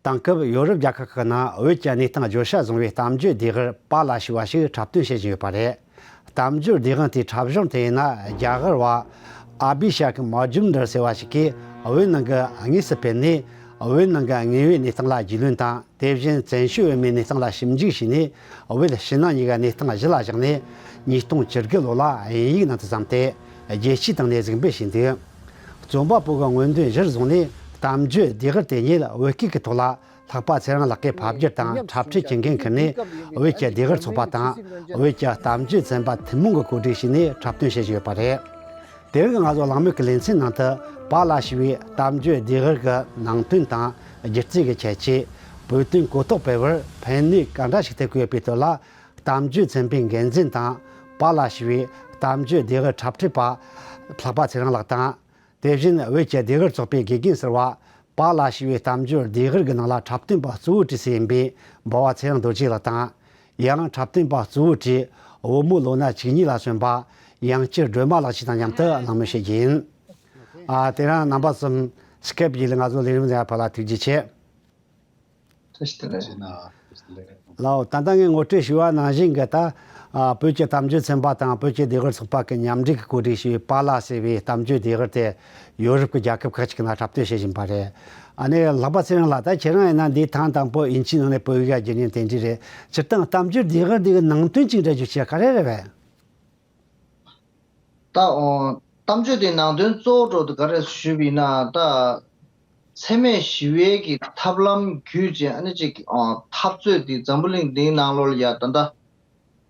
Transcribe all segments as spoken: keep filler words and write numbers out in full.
དེང་སྐབས་ཡོ་རོབ་རྒྱལ་ཁབ་ཁག་ནང་བོད་ཀྱི་གནས་སྟངས་བརྗོད་བྱ་བཟུང་བའི་གཏམ་བརྗོད་ལྡེབས་ངོས་པཱ་ལ་ཞེས་པ་ཞིག་འཁྲབ་སྟོན་བྱེད་བཞིན་ཡོད་པ་རེད། གཏམ་བརྗོད་ལྡེབས་ངོས་དེའི་འཁྲབ་གཞུང་དེ་ཡིན་ན། རྒྱ་གར་བ་ཨ་བྷི་ཤ་ཀི་མ་ཇུམ་དར་ཟེར་བ་ཞིག་གིས་བོད་ནང་གི་དངོས་སུ་ཕེབས་ནས། བོད་ནང་གི་དངོས་ཡོད་གནས་སྟངས་ལ་རྒྱུས་ལོན་དང་། དེ་བཞིན་བཙན་བྱོལ་བོད་མིའི་གནས་སྟངས་ལ་ཞིབ་འཇུག་བྱས་ནས། བོད་ཕྱི་ནང་གཉིས་ཀའི་གནས་སྟངས་གཞི་ལ་བཞག་ནས། ཉིས་སྟོང་བཅུ་དགུ་ལོ་ལ་དབྱིན་ཡིག་ནང་དུ་བརྩམས་ཏེ། རྒྱལ་སྤྱིའི་སྟེང་ནས་གཟིགས་འབུལ་བྱས་འདུག། རྩོམ་པ་པོ་གི་སྔོན་འདོན་གཞིར་བཟུང་ནས། གཏམ་བརྗོད་ལྡེབས་ངོས་དེ་ཉིད་བོད་སྐད་ཀྱི་ཐོག་ལ། ལྷག་པ་ཚེ་རིང་ལགས་ཀྱིས་ཕབ་བསྒྱུར་དང་འཁྲབ་ཁྲིད་ཀྱི་འགན་འཁུར་ནས། བོད་ཀྱི་ལྡེབས་ངོས་ཚོགས་པ་དང་། བོད་ཀྱི་གཏམ་བརྗོད་ཚན་པ་ཐུན་མོང་གིས་གོ་སྒྲིག་བྱས་ནས་འཁྲབ་སྟོན་བྱེད་བཞིན་ཡོད་པ་རེད། དེ་རིང་ང་ཚོ་གླེང་མོལ་གྱི་ལེ་ཚན་ནང་དུ། པཱ་ལགས་ཞུ་བའི་གཏམ་བརྗོད་ལྡེབས་ངོས་ཀྱི་ནང་དོན་དང་། སྒྱུ་རྩལ་གྱི་ཁྱད་ཆོས། བོད་དོན་གོ་རྟོགས་སྤེལ་བར་ཕན་ནུས་ག་འདྲ་ཞིག་ཐེབས་ཀྱི་ཡོད་པའི་དོན་ལ། གཏམ་བརྗོད་ཚན་པའི་འགན་འཛིན་དང་། པཱ་ལགས་ཞུ་བའི་གཏམ་བརྗོད་ལྡེབས་ངོས་འཁྲབ་ཁྲིད་པ་ལྷག་པ་ཚེ་རིང་ལགས་དང་། དེ་བཞིན་བོད་ཀྱི་ལྡེབས་ངོས་ཚོགས་པའི་དགེ་རྒན་ཟུར་པ། པཱ་ལགས་ཞུ་བའི་གཏམ་བརྗོད་ལྡེབས་ངོས་ཀྱི་ནང་ལ་འཁྲབ་སྟོན་པ་གཙོ་བོ་གྲས་སུ་ཡིན་པའི་འབའ་བ་ཚེ་རིང་རྡོ་རྗེ་ལགས་དང་། ཡང་འཁྲབ་སྟོན་པ་གཙོ་བོ་གྲས་བུ་མོ་ལོ་ན་བཅུ་གཉིས་ལ་སོན་པ་ཡང་སྐྱིད་སྒྲོལ་མ་ལགས་བཅས་དང་མཉམ་དུ་གླེང་མོལ་བྱེད་རྒྱུ་ཡིན། ཨ། དེ་རིང་རྣམ་པ་གསུམ་སི་ཀེབ་བརྒྱུད་ལས་ང་ཚོ་ལས་རིམ་འདིར་ཕེབས་པ་ལ་ཐུགས་རྗེ་ཆེ། ཐུགས་རྗེ་ཆེ། ལགས་སོ། ད་ལྟ་ངས་ངོ་སྤྲོད་ཞུས་པ་ནང་བཞིན་གྱི། ད་ཨ། བོད་ཀྱི་གཏམ་བརྗོད་ཚན་པ་དང་བོད་ཀྱི་ལྡེབས་ངོས་ཚོགས་པ་གི་མཉམ་འབྲེལ་གྱིས་གོ་སྒྲིག་བྱས་པའི་པཱ་ལགས་ཟེར་བའི་གཏམ་བརྗོད་ལྡེབས་ངོས་དེ་ཡོ་རོབ་ཀྱི་རྒྱལ་ཁབ་ཁག་ཅིག་ནང་འཁྲབ་སྟོན་བྱེད་བཞིན་པ་རེད། ཨ་ནི་ལྷག་པ་ཚེ་རིང་ལགས། ད་ཁྱེད་རང་ཡིན་ན་འདི་ཐེངས་དང་པོ་དབྱིན་ཇིའི་ནང་ནས་བོད་ཡིག་བསྒྱུར་མཁན་དེ་འདྲ་རེད། སྤྱིར་བཏང་གཏམ་བརྗོད་ལྡེབས་ངོས་འདི་གི་ནང་དོན་གཅིག་འགྲེལ་བརྗོད་བྱེད་ག་རེ་རེད་པས། ད་ཨོ། གཏམ་བརྗོད་དེའི་ནང་དོན་གཙོ་བོ་འདྲ་བོ་དེ་ག་རེ་ཞུས་པ་ཡིན་ན། ད་འཚེ་མེད་ཞི་བའི་གི་ཐབས་ལམ་བརྒྱུད་བྱས། ཨ་ནི་ཅིག་ཨོ། འཐབ་རྩོད་དེ་འཛམ་བུ་གླིང་འདིའི་ནང་ལོགས་ལ་ཡ་ད་ལྟ་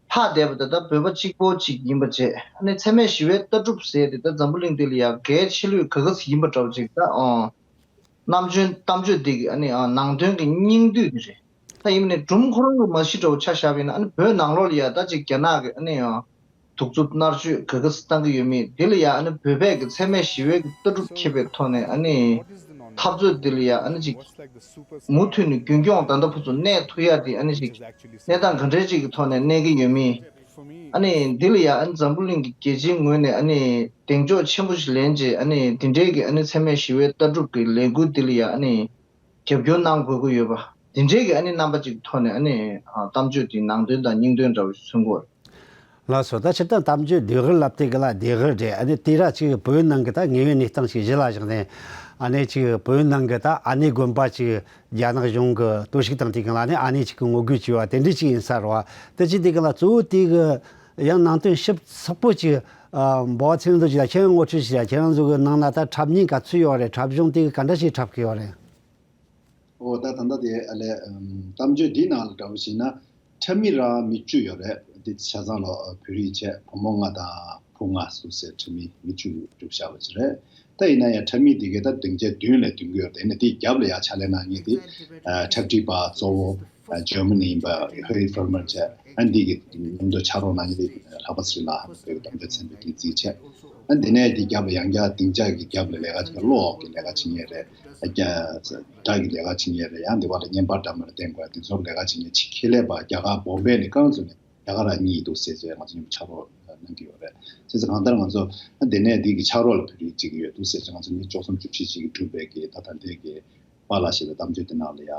ལྷག་བསྡད་པ་དེ་ད་བོད་པ་གཅིག་པོ་གཅིག་ཡིན་པ་བྱས། ཨ་ནི་འཚེ་མེད་ཞི་བའི་ལྟ་གྲུབ་ཟེར་དེ་ད་འཛམ་བུ་གླིང་འདི་ལ་ཡ་གལ་ཆེ་ལོས་ག་ག་ཟིག་ཡིན་པ་འདྲ་བོ་ཅིག། ད་ཨོ། རྣམ་དཔྱོད་གཏམ་བརྗོད་འདི་གི་ཨ་ནི་ཨ། ནང་དོན་གྱི་སྙིང་བསྡུས་འདི་རེད། ད་ཡིན་ནའི་སྒྲུང་ཁོ་རང་གི་མ་གཞི་འདྲ་བོ་ཆ་བཞག་པ་ཡིན་ན། ཨ་ནི་བོད་ནང་ལོགས་ལ་ཡ་ད་ཅིག་རྒྱ་ནག་གི་ཨ་ནི་ཨ། གདུག་རྩུབ་མནར་གཅོད་ག་ག་ཟིག་བཏང་གི་ཡོད་མེད། འདི་ལ་ཡ་ཨ་ནི་བོད་པས་ཀྱི་འཚེ་མེད་ཞི་བའི་གི་ལྟ་གྲུབ་འཁྱེར་བའི་ཐོག་ནས། ཨ་ནི་འཐབ་རྩོད་འདི་ལ་ཡ་ཨ་ནི་ཅིག་མུ་མཐུད་ནས་རྒྱུན་སྐྱོང་ད་ལྟ་བར་དུ་གནས་ཐུབ་ཡ་དེ། ཨ་ནི་ཅིག་གནས་སྟངས་ག་འདྲའི་ཅིག་གི་ཐོག་ནས་གནས་ཀྱི་ཡོད་མེད། ཨ་ནི་འདི་ལ་ཡ་ཨ་ནི་འཛམ་བུ་གླིང་གི་རྒྱལ་སྤྱིའི་ངོས་ནས་ཨ་ནི་གདེང་འཇོག་ཆེན་པོ་ཞིག་ལེན་བྱས། ཨ་ནི་འདི་འདྲའི་གི་ཨ་ནི་འཚེ་མེད་ཞི་བའི་ལྟ་གྲུབ་ཀྱི་ལས་འགུལ་འདི་ལ་ཡ་ཨ་ནི་རྒྱབ་སྐྱོར་གནང་དགོས་ཀྱི་ཡོད་པ། འདི་འདྲའི་གི་ཨ་ནི་རྣམ་པ་ཅིག་ཐོག་ནས་ཨ་ནི་ཨ། གཏམ་བརྗོད་དེའི་ནང་དོན་དང་སྙིང་དོན་འདྲ་བོ་ཞིག་མཚོན་གྱི་ཡོད་རེད། ལགས་སོ། ད་སྤྱིར་བཏང་གཏམ་བརྗོད་ལྡེབས་ངོས་ལབ་དེ་གི་ལ་ལྡེབས་ངོས་རེད། ཨ་ནི་དེ་ར་ཅིག་བོད་ནང་གི་ད་དངོས་ཡོད་གནས་སྟངས་ཤིག་གཞི་ལ་བཞག་ནས། ཨ་ནི་ཅིག་བོད་ནང་གི་ད་ཨ་ནེ་དགོན་པ་ཅིག་རྒྱ་ནག་གཞུང་གིས་གཏོར་བཤིག་བཏང་དུས་སྒང་ལ་ཨ་ནི་ཨ་ནེ་ཅིག་གིས་ངོ་རྒོལ་བྱས་པ་དེ་འདྲ་ཅིག་ཡིན་ས་རེད་པ། དེ་ཅིག་དེ་གི་ལ་གཙོ་བོ་དེ་གི་ཡང་ནང་དོན་ཞིབ་ཚགས་པོ་ཅིག། ཨ། འབའ་བ་ཚེ་རིང་རྡོ་རྗེ་ལགས། ཁྱེད་རང་ངོ་སྤྲོད་བྱེད་ཡ། ཁྱེད་རང་ཚོ་གི་ནང་ན་ད་འཁྲབ་མཁན་ག་ཚོད་ཡོད་རེད། འཁྲབ་གཞུང་དེ་གི་ག་འདྲ་ཞིག་འཁྲབ་གི་ཡོད་རེད། ཨོ། ད་ད་ལྟ་དེ་ཨ་ལས། ཨམ། གཏམ་བརྗོད་འདིའི་ནང་ལ་འདྲ་བོ་ཞིག་ན། འཁྲབ་མི་རང་མི་བཅུ་ཡོད་རེད། འདི་ཆ་ཚང་ལ་བོད་རིགས་བྱས། བུ་མོ་ལྔ་དང་བུ་ལྔ་སུ་ཟེར་འཁྲབ་མི་མི་བཅུ་གྲུབ་བཞག་པ་ཅིག་རེད། ད་ཡིན་ན་ཡང་འཁྲབ་མི་འདི་གས་ད་སྡིངས་ཆ་མདུན་ལ་འདོན་གྱི་ཡོད་རེད། ཡིན་ནའི་དེའི་རྒྱབ་ལ་ཡ་ཕྱག་ལས་གནང་མཁན་དེ། ཨ། འཁྲབ་ཁྲིད་པ་གཙོ་བོ། ཨ། ཇར་མ་ནི་ཡིན་པ་ཧེ་ཧྥེར་མར་བྱས། ཨ། འདི་གི་མཉམ་དུ་ཕྱག་རོགས་གནང་མཁན་དེ་ལྷག་པ་ཚེ་རིང་ལགས། བོད་ཀྱི་གཏམ་བརྗོད་ཚན་པའི་འགན་འཛིན་བྱས། ཨ། འདི་ནས་འདི་རྒྱབ་ལ་ཡང་བསྐྱར་སྡིངས་ཆ་གི་རྒྱབ་ལ་ལས་ཀ་བྱེད་མཁན། གློག་གི་ལས་ཀ་བྱེད་མཁན་རེད། ཨ། རྒྱ། སྒྲ་གི་ལས་ཀ་བྱེད་མཁན་རེད། ཡང་འདི་བར་ལ་བརྙན་པར་འདྲ་མིན་ལ་བསྟན་དགོས། འདི་ཚོར་ལས་ཀ་བྱེད་མཁན་ཅིག་ཁེ་ལས་པ་རྒྱ་གར་བོམ་བེ་ནས་རྐང་བཙུགས་ནས་རྒྱ་གར་ར་གཉིས་འདུག་ཟེར་བྱས། ང་ཚོ་མཉམ་དུ་ཕྱག་རོགས་གནང་གི་ཡོད་རེད། བྱས་ཙང་གང་ལྟར་ང་ཚོ་ཨ་འདི་ནས་འདི་གི་ཕྱག་རོགས་ལ་བོད་རིགས་བྱེད་ཀྱི་ཡོད་འདུག་ཟེར་བྱས། ང་ཚོ་མི་བཅུ་གསུམ་བཅུ་བཞི་ཅིག་གིས་གྲུབ་པའི་གི་ད་ལྟ་འདི་གི་པཱ་ལགས་ཞེས་པའི་གཏམ་བརྗོད་དེ་ནང་ལ་ཡ།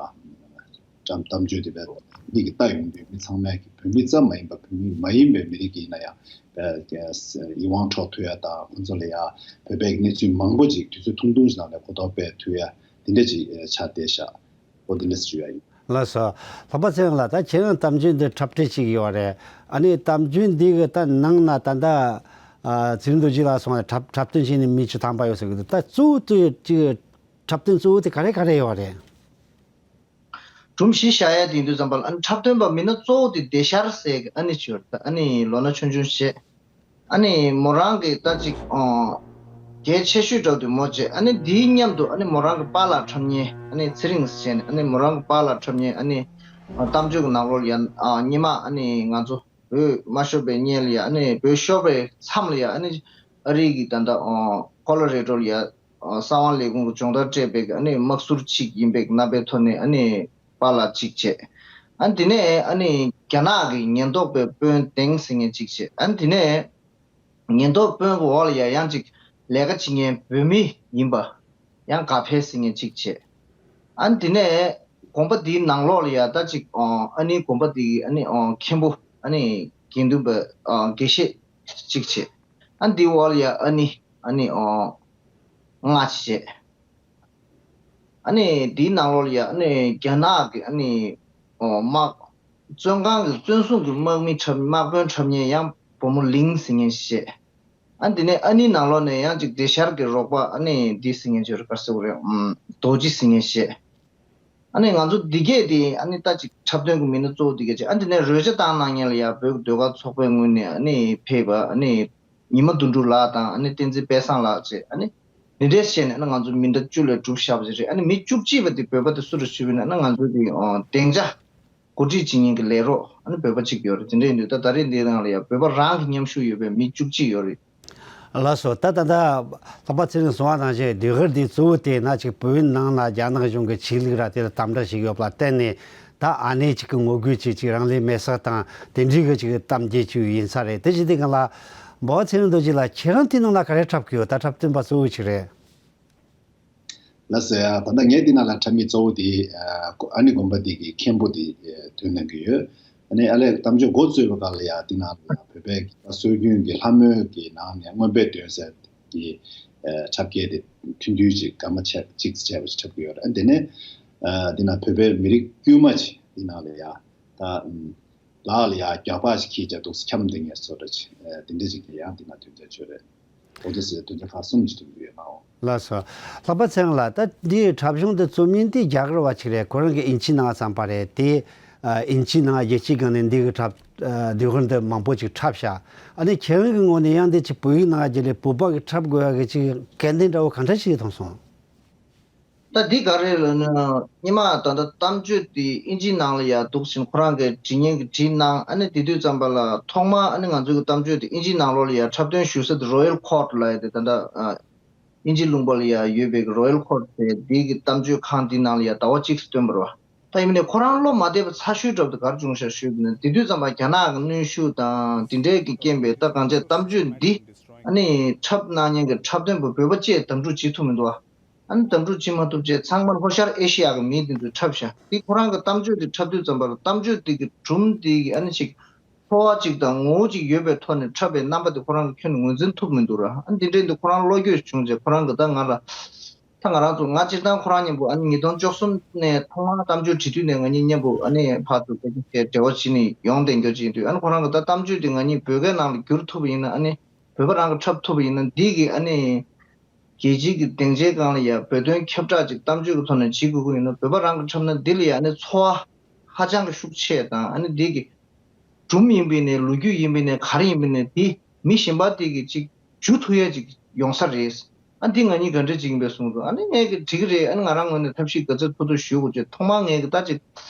གཏམ་བརྗོད་དེ་བས་མིག་གིས་ལྟ་ཡོང་དུས་མི་ཚང་མས་ཀྱི་བོད་མི་ཙམ་མ་ཡིན་པ། བོད་མི་མ་ཡིན་པའི་མི་རིགས་ཀྱི་ཡིན་ན་ཡང་ཡིད་དབང་འཕྲོག་ཐུབ་ཡ་དང་། ཁོང་ཚོ་ལ་ཡ་བོད་པའི་གནས་ཚུལ་མང་པོ་ཅིག་དུས་ཚོད་ཐུང་ཐུང་ཞིག་ནང་ལ་གོ་རྟོགས་སྤེལ་ཐུབ་ཡ་དེ་འདྲ་ཅིག་ཆགས་བསྡད་ཤག། འོ་དེ་འདྲ་ཞུ་ཡ་ཡིན། ལགས་སོ། ལྷག་པ་ཚེ་རིང་ལགས། ད་ཁྱེད་རང་གཏམ་བརྗོད་འདི་འཁྲབ་ཁྲིད་བྱེད་ཀྱི་ཡོད་རེད། ཨ་ནི་གཏམ་བརྗོད་འདི་གི་ད་ནང་ན་ད་ལྟ་ཨ་ཚེ་རིང་རྡོ་རྗེ་ལགས་སོང་ནས་འཁྲབ་འཁྲབ་སྟོན་བྱས་ནས་མི་བཅུ་ཐམ་པ་ཡོད་ཟེར་གི་འདུག། ད་གཙོ་བོ་དེ་ཅིག་འཁྲབ་སྟོན་གཙོ་བོ་དེ་ག་རེ་ག་རེ་ཡོད་རེད། སྒྲུང་གཞི་བཞག་ཡ་དེ་ཡིན་དུས་ཙམ་པ་ལ། ཨ་ནི་འཁྲབ་སྟོན་པ་མི་སྣ་གཙོ་བོ་དེ་བདེ་ཤར་ཟེར་གི་ཨ་ནེ་ཅིག་ཡོད་རེད། ད་ཨ་ནི་ལོ་ན་ཆུང་ཆུང་ཞིག་བྱས། ཨ་ནི་མོ་རང་གི་ད་ཅིག་ཨོ་གལ་ཆེ་ཤོས་འདྲ་བོ་དེ་མོ་བྱས། ཨ་ནི་དེའི་མཉམ་དུ་ཨ་ནི་མོ་རང་གི་པཱ་ལགས་འཁྲབ་མཁན་ཨ་ནི་ཚེ་རིང་ཟེར་ནས། ཨ་ནི་མོ་རང་གི་པཱ་ལགས་འཁྲབ་མཁན་ཨ་ནི་ཨ་གཏམ་བརྗོད་ཀྱི་ནང་ལོགས་ལ་ཡ། ཨ་སྔོན་མ་ཨ་ནི་ང་ཚོ་བོད་མ་ཤོར་བའི་སྔོན་ལ་ཡ། ཨ་ནི་བོད་ཤོར་བའི་མཚམས་ལ་ཡ། ཨ་ནི་ཨ་རི་གི་ད་ལྟ་ཨོ་ཀོ་ལོ་རེ་ཌོ་ལ་ཡ། ཨ་གསང་བ་ལས་ཁུངས་ཀྱིས་སྦྱོང་བརྡར་སྤྲད་པའི་ཨ་ནི་དམག་ཟུར་གཅིག་ཡིན་པའི་རྣམ་པའི་ཐོག་ནས་ཨ་ནི་པཱ་ལགས་གཅིག་བྱས། ཨ་ནི་དེ་ནས་ཨ་ནི་རྒྱ་ནག་གི་ཉེན་རྟོག་པའི་དཔོན་ཏེང་ཟེར་མཁན་གཅིག་བྱས། ཨ་ནི་དེ་ནས་ཉེན་རྟོག་དཔོན་གྱི་འོག་ལ་ཡ་ཡང་གཅིག་ལས་ཀ་བྱེད་མཁན་བོད་མི་ཡིན་པ་ཡང་ག་ཕེ་ཟེར་མཁན་གཅིག་བྱས། ཨ་ནི་དེ་ནས་ དགོན་པ་འདིའི་ནང་ལོགས་ལ་ཡ་ད་ཅིག་ཨ་ནི་དགོན་པ་འདི་གི་ཨ་ནི་མཁན་པོ་ཨ་ནི་དགེ་འདུན་པ་དགེ་བཤེས་གཅིག་བྱས། ཨ་འདི་འོག་ལ་ཡ་ཨ་ནི་ཨ་ནི་ལྔ་བྱས། ཨ་ནི་འདིའི་ནང་ལོགས་ལ་ཡ་ཨ་ནི་རྒྱ་ནག་གི་ཨ་ནི་དམག་བཙོན་ཁང་གི་བཙོན་སྲུང་གི་དམག་མི་འཁྲབ་དམག་དཔོན་འཁྲབ་མཁན་ཡང་བུ་མོ་ལིང་ཟེར་མཁན་ཞིག་བྱས། ཨ་འདི་ནས་ཨ་ནི་ནང་ལོགས་ནས་ཡང་ཅིག་བདེ་ཤར་གྱི་རོགས་པ་ཨ་ནི་འདི་ཟེར་མཁན་ཅིག་ཡོད་རེད། ག་རེ་ཟེར་དགོས་རེད། ཨམ་རྡོ་རྗེ་ཟེར་མཁན་ཞིག་ཨ་ནི་ང་ཚོ་འདི་གས་དེ་ཨ་ནི་ད་ཅིག་འཁྲབ་སྟོན་གྱི་མི་སྣ་གཙོ་བོ་འདི་གས་ཅིག་ཨ་འདི་ནས་རོལ་ཆ་བཏང་གནང་མཁན་ལ་ཡ་བོད་ཀྱི་ཟློས་གར་ཚོགས་པའི་ངོས་ནས་ཨ་ནི་ཕེབས་པ་ཨ་ནི་ཉི་མ་དོན་གྲུབ་ལགས་དང་ཨ་ནི་བསྟན་འཛིན་དཔལ་བཟང་ལགས་བཅས་ཨ་ནི་འདི་འདྲས་བྱས་ནས་ཨ་ནི་ང་ཚོ་མི་འདྲ་བཅུ་ལས་དྲུག་བཞག་པ་ཅིག་རེད། ཨ་ནི་མི་བཅུ་གཅིག་པ་དེ་བོད་པ་དེ་སུ་རེད་ཞུས་པ་ཡིན་ན་ཨ་ནི་ང་ཚོ་གི་སྡིངས་ཆ་གོ་སྒྲིག་བྱེད་མཁན་གྱི་ལས་རོགས་ཨ་ནི་བོད་པ་གཅིག་ཡོད་རེད། དེ་འདྲ་ཡིན་དུས་ད་ད་རེས་འདིའི་ནང་ལ་ཡང་བོད་པ་རང་གི་མཉམ་ཞུགས་ཡོད་པའི་མི་བཅུ་གཅིག་ཡོད་རེད། ལགས་སོ། ད་ད་ལྟ་ལྷག་པ་ཚེ་རིང་གསུང་བ་ནང་བཞིན་ཟློས་གར་འདི་གཙོ་བོ་དེ་ན་ཅིག་བོད་ནང་ན་རྒྱ་ནག་གཞུང་གི་ཆོས་ལུགས་ར་དེ་ལ་དམ་དྲག་ཞིག་ཡོད་པ་ལ་བརྟེན་ནས་ད་ཨ་ནེ་ཅིག་གི་ངོ་རྒོལ་ཅིག་ཅིག་རང་ལུས་མེར་སྲེག་དང་དེ་འདྲའི་གི་ཅིག་གཏམ་རྒྱུད་ཅིག་ཡིན་ས་རེད། དེ་བཞིན་དེ་གང་ལ་འབའ་བ་ཚེ་རིང་རྡོ་རྗེ་ལགས་ཁྱེད་རང་དེ་ནང་ལ་ག་རེ་འཁྲབ་གི་ཡོད། ད་འཁྲབ་སྟོན་པ་གཙོ་བོ་ཅིག་རེད། ལགས་སོ། ཡ་ད་ལྟ་ངས་འདི་ནང་ལ་འཁྲབ་མི་གཙོ་བོ་དེ་ཨ་ཨ་ནི་དགོན་པ་འདི་གི་མཁན་པོ་དེ་ཨ་ཐོན་གནང་གི་ཡོད། ཨ་ནི་ཨ་ལས་གཏམ་བརྗོད་འགོ་བཙུགས་པའི་སྐབས་ལ་ཡ་འདི་ནང་ལ་ཡ་བོད་པའི་སྲོལ་རྒྱུན་གྱི་ལྷ་མོའི་གི་ནང་ནས་མངོན་པའི་འདོན་སའི་གི་ཨ་འཁྲབ་སྐད་དེ་ཐུང་ཐུང་ཅིག་སྐར་མ་ཕྱེད་གཅིག་ཙམ་བྱས་པ་ཞིག་འཁྲབ་གི་ཡོད་རེད། ཨ་དེ་ནས་ཨ་འདི་ནང་བོད་པའི་མི་རིགས་དཀྱུས་མ་ཅིག་འདི་ནང་ལ་ཡ་ད་ཨམ་ལག་ལ་ཡ་རྒྱགས་པ་ཞིག་འཁྱེར་བྱས་འདུག་སེ་འཁྱམས་བསྡད་མཁན་བཟོ་འདྲ་ཅིག་ཨ་དེ་འདྲ་ཅིག་གི་ཡང་འདི་ནང་ཐོན་བྱས་ཡོད་རེད། ཨོ་དེ་ཟེར་དོན་ཚན་ཁག་གསུམ་ཅིག་ཐོན་གྱི་ཡོད་ནའོ། ལགས་སོ། ལྷག་པ་ཚེ་རིང་ལགས། ད་འདིའི་འཁྲབ་གཞུང་འདི་རྩོམ་མཁན་དེ་རྒྱ་གར་བ་ཅིག་རེད། ཁོ་རང་གིས་དབྱིན་ཇི་ནང་བརྩམས་པ་རེད་དེ། ཨ་དབྱིན་ཇི་ནང་རྒྱལ་སྤྱིའི་སྒང་ནས་འདི་གི་འཁྲབ་ཨ་ཟློས་གར་འདི་མང་པོ་ཅིག་འཁྲབ་ཤག་ཨ་ནི་ཁྱེད་རང་གི་ངོས་ནས་ཡང་འདི་ཅིག་བོད་ཡིག་ནང་རྒྱུད་ལས་བོད་པ་གིས་འཁྲབ་དགོས་ཡག་གི་ཅིག་གལ་འདི་འདྲ་བོ་གང་འདྲ་ཞིག་མཐོང་སོང་། ད་འདི་ག་རེ་ལབ་ན་སྔོན་མ་ད་ལྟ་གཏམ་བརྗོད་དེ་དབྱིན་ཇིའི་ནང་ལ་ཡར་འདུག་ཕྱིན་ཁོ་རང་གིས་བྲིས་མཁན་གྱིས་བྲིས་གནང་། ཨ་ནི་དེ་དུས་ཙམ་པ་ལ་ཐོག་མར་ཨ་ནི་ང་ཚོའི་གི་གཏམ་བརྗོད་དེ་དབྱིན་ཇིའི་ནང་ལོགས་ལ་ཡར་འཁྲབ་སྟོན་ཞུ་ས་དེ་Royal Court་ལབ་ཡ་དེ་ད་ལྟ་ཨ་དབྱིན་ཇི་ལུང་པ་ལ་ཡར་ཡོད་པའི་གི་Royal Court་དེ་འདི་གི་གཏམ་བརྗོད་ཁང་འདི་ནང་ལ་ཡར་ཟླ་བ་གཅིག་སྟོན་པ་རེད་བ། ད་ཡིན་ནའི་ཁོ་རང་བློ་མ་བདེ་བ་ཚ་ཤོས་འདྲ་པོ་དེ་ག་རེ་བྱུང་ཤག་ཞུས་པ་ན་དེ་དུས་ཙམ་པ་རྒྱ་ནག་གི་གནོན་ཤུགས་དང་དེ་འདྲའི་གི་རྐྱེན་པས་ད་གང་བྱས་གཏམ་བརྗོད་འདི་ཨ་ནི་འཁྲབ་གནང་མཁན་གྱི་འཁྲབ་སྟོན་པ་བོད་པ་བཅས་དམ་ཕྲུག་བྱེད་ཐུབ་མི་འདུག་ཨ། ཨ་ནི་དམ་ཕྲུག་བྱེད་མ་ཐུབ་བྱས་ཚང་མ་ལྷོ་ཤར་ཨེ་ཤི་ཡ་གི་མི་དེ་ཚོས་འཁྲབ་ཤག་དེ་ཁོ་རང་གི་གཏམ་བརྗོད་དེ་འཁྲབ་དུས་ཙམ་པ་ལ་གཏམ་བརྗོད་དེ་གི་སྒྲུང་དེ་གི་ཨ་ནི་ཅིག་ཚོར་བ་ཅིག་དང་ངོ་བོ་ཅིག་ཡོད་པའི་ཐོག་ནས་འཁྲབ་པའི་རྣམ་པ་དེ་ཁོ་རང་གིས་ཁྱོན་ནས་ངོས་འཛིན་ཐུབ་མི་འདུག་ར། ཨ་ནི་དེ་འདྲ་ཡིན་དུས་ཁོ་རང་བློ་འགྱོད་བྱུང་བྱས་ཁོ་རང་གིས་ད་ང་ལ། ད་ང་རང་ཚོ་ང་སྤྱིར་བཏང་ཁོ་རང་མཉམ་པོ་ཨ་ནི་ཉིས་སྟོང་བཅུ་གསུམ་ནས་ཐོག་མར་གཏམ་བརྗོད་བྲིས་དུས་ནས་ང་གཉིས་མཉམ་པོ་ཨ་ནི་ཕར་ཚུར་སྐད་ཆ་བཤད་འབྲེལ་བ་བྱས་ནས་ཡོང་བསྡད་རྒྱུ་ཅིག་ཡིན་དུས་ཨ་ནི་ཁོ་རང་གིས་ད་གཏམ་བརྗོད་དེ་ང་གཉིས་བོད་སྐད་ནང་ལ་བསྒྱུར་ཐུབ་པ་ཡིན་ན་ཨ་ནི་བོད་པ་རང་གིས་འཁྲབ་ཐུབ་པ་ཡིན་ན་འདི་གི་ཨ་ནི་རྒྱལ་སྤྱིའི་གི་སྡིངས་ཆའི་སྒང་ལ་ཡ་བོད་དོན་ཁྱབ་བསྒྲགས་ཅིག་གཏམ་བརྗོད་ཀྱི་ཐོག་ནས་བྱེད་དགོས་ཀྱི་ཡིན་ན་བོད་པ་རང་གིས་འཁྲབ་ན་འདི་ལ་ཡ་ཨ་ནི་ཚོར་བ་ཧ་ཅང་གི་ཤུགས་ཆེ་དང་ཨ་ནི་འདི་གི་སྒྲུང་ཡིན་པའི་ནས་ལོ་རྒྱུས་ཡིན་པའི་ནས་ག་རེ་ཡིན་པའི་ནས་དེ་མི་གཞན་པ་དེ་གི་ཅིག་འཇུ་ཐུབ་ཡས་ཅིག་ཡོང་ས་རེད། ཨ་འདི་ང་གཉིས་ག་འདྲ་ཅིག་ཡིན་པའི་གསུངས་འདུག་ཨ་ནི་ངས་གི་འགྲིག་གི་རེད། ཨ་ནི་ང་རང་ངོས་ནས་ཐབས་ཤེས་ག་ཚོད་ཐུབ་ཐུབ་ཞུ་དགོས་ཅེས་ཐོག་མར་ངས་གི་ད་ཅིག་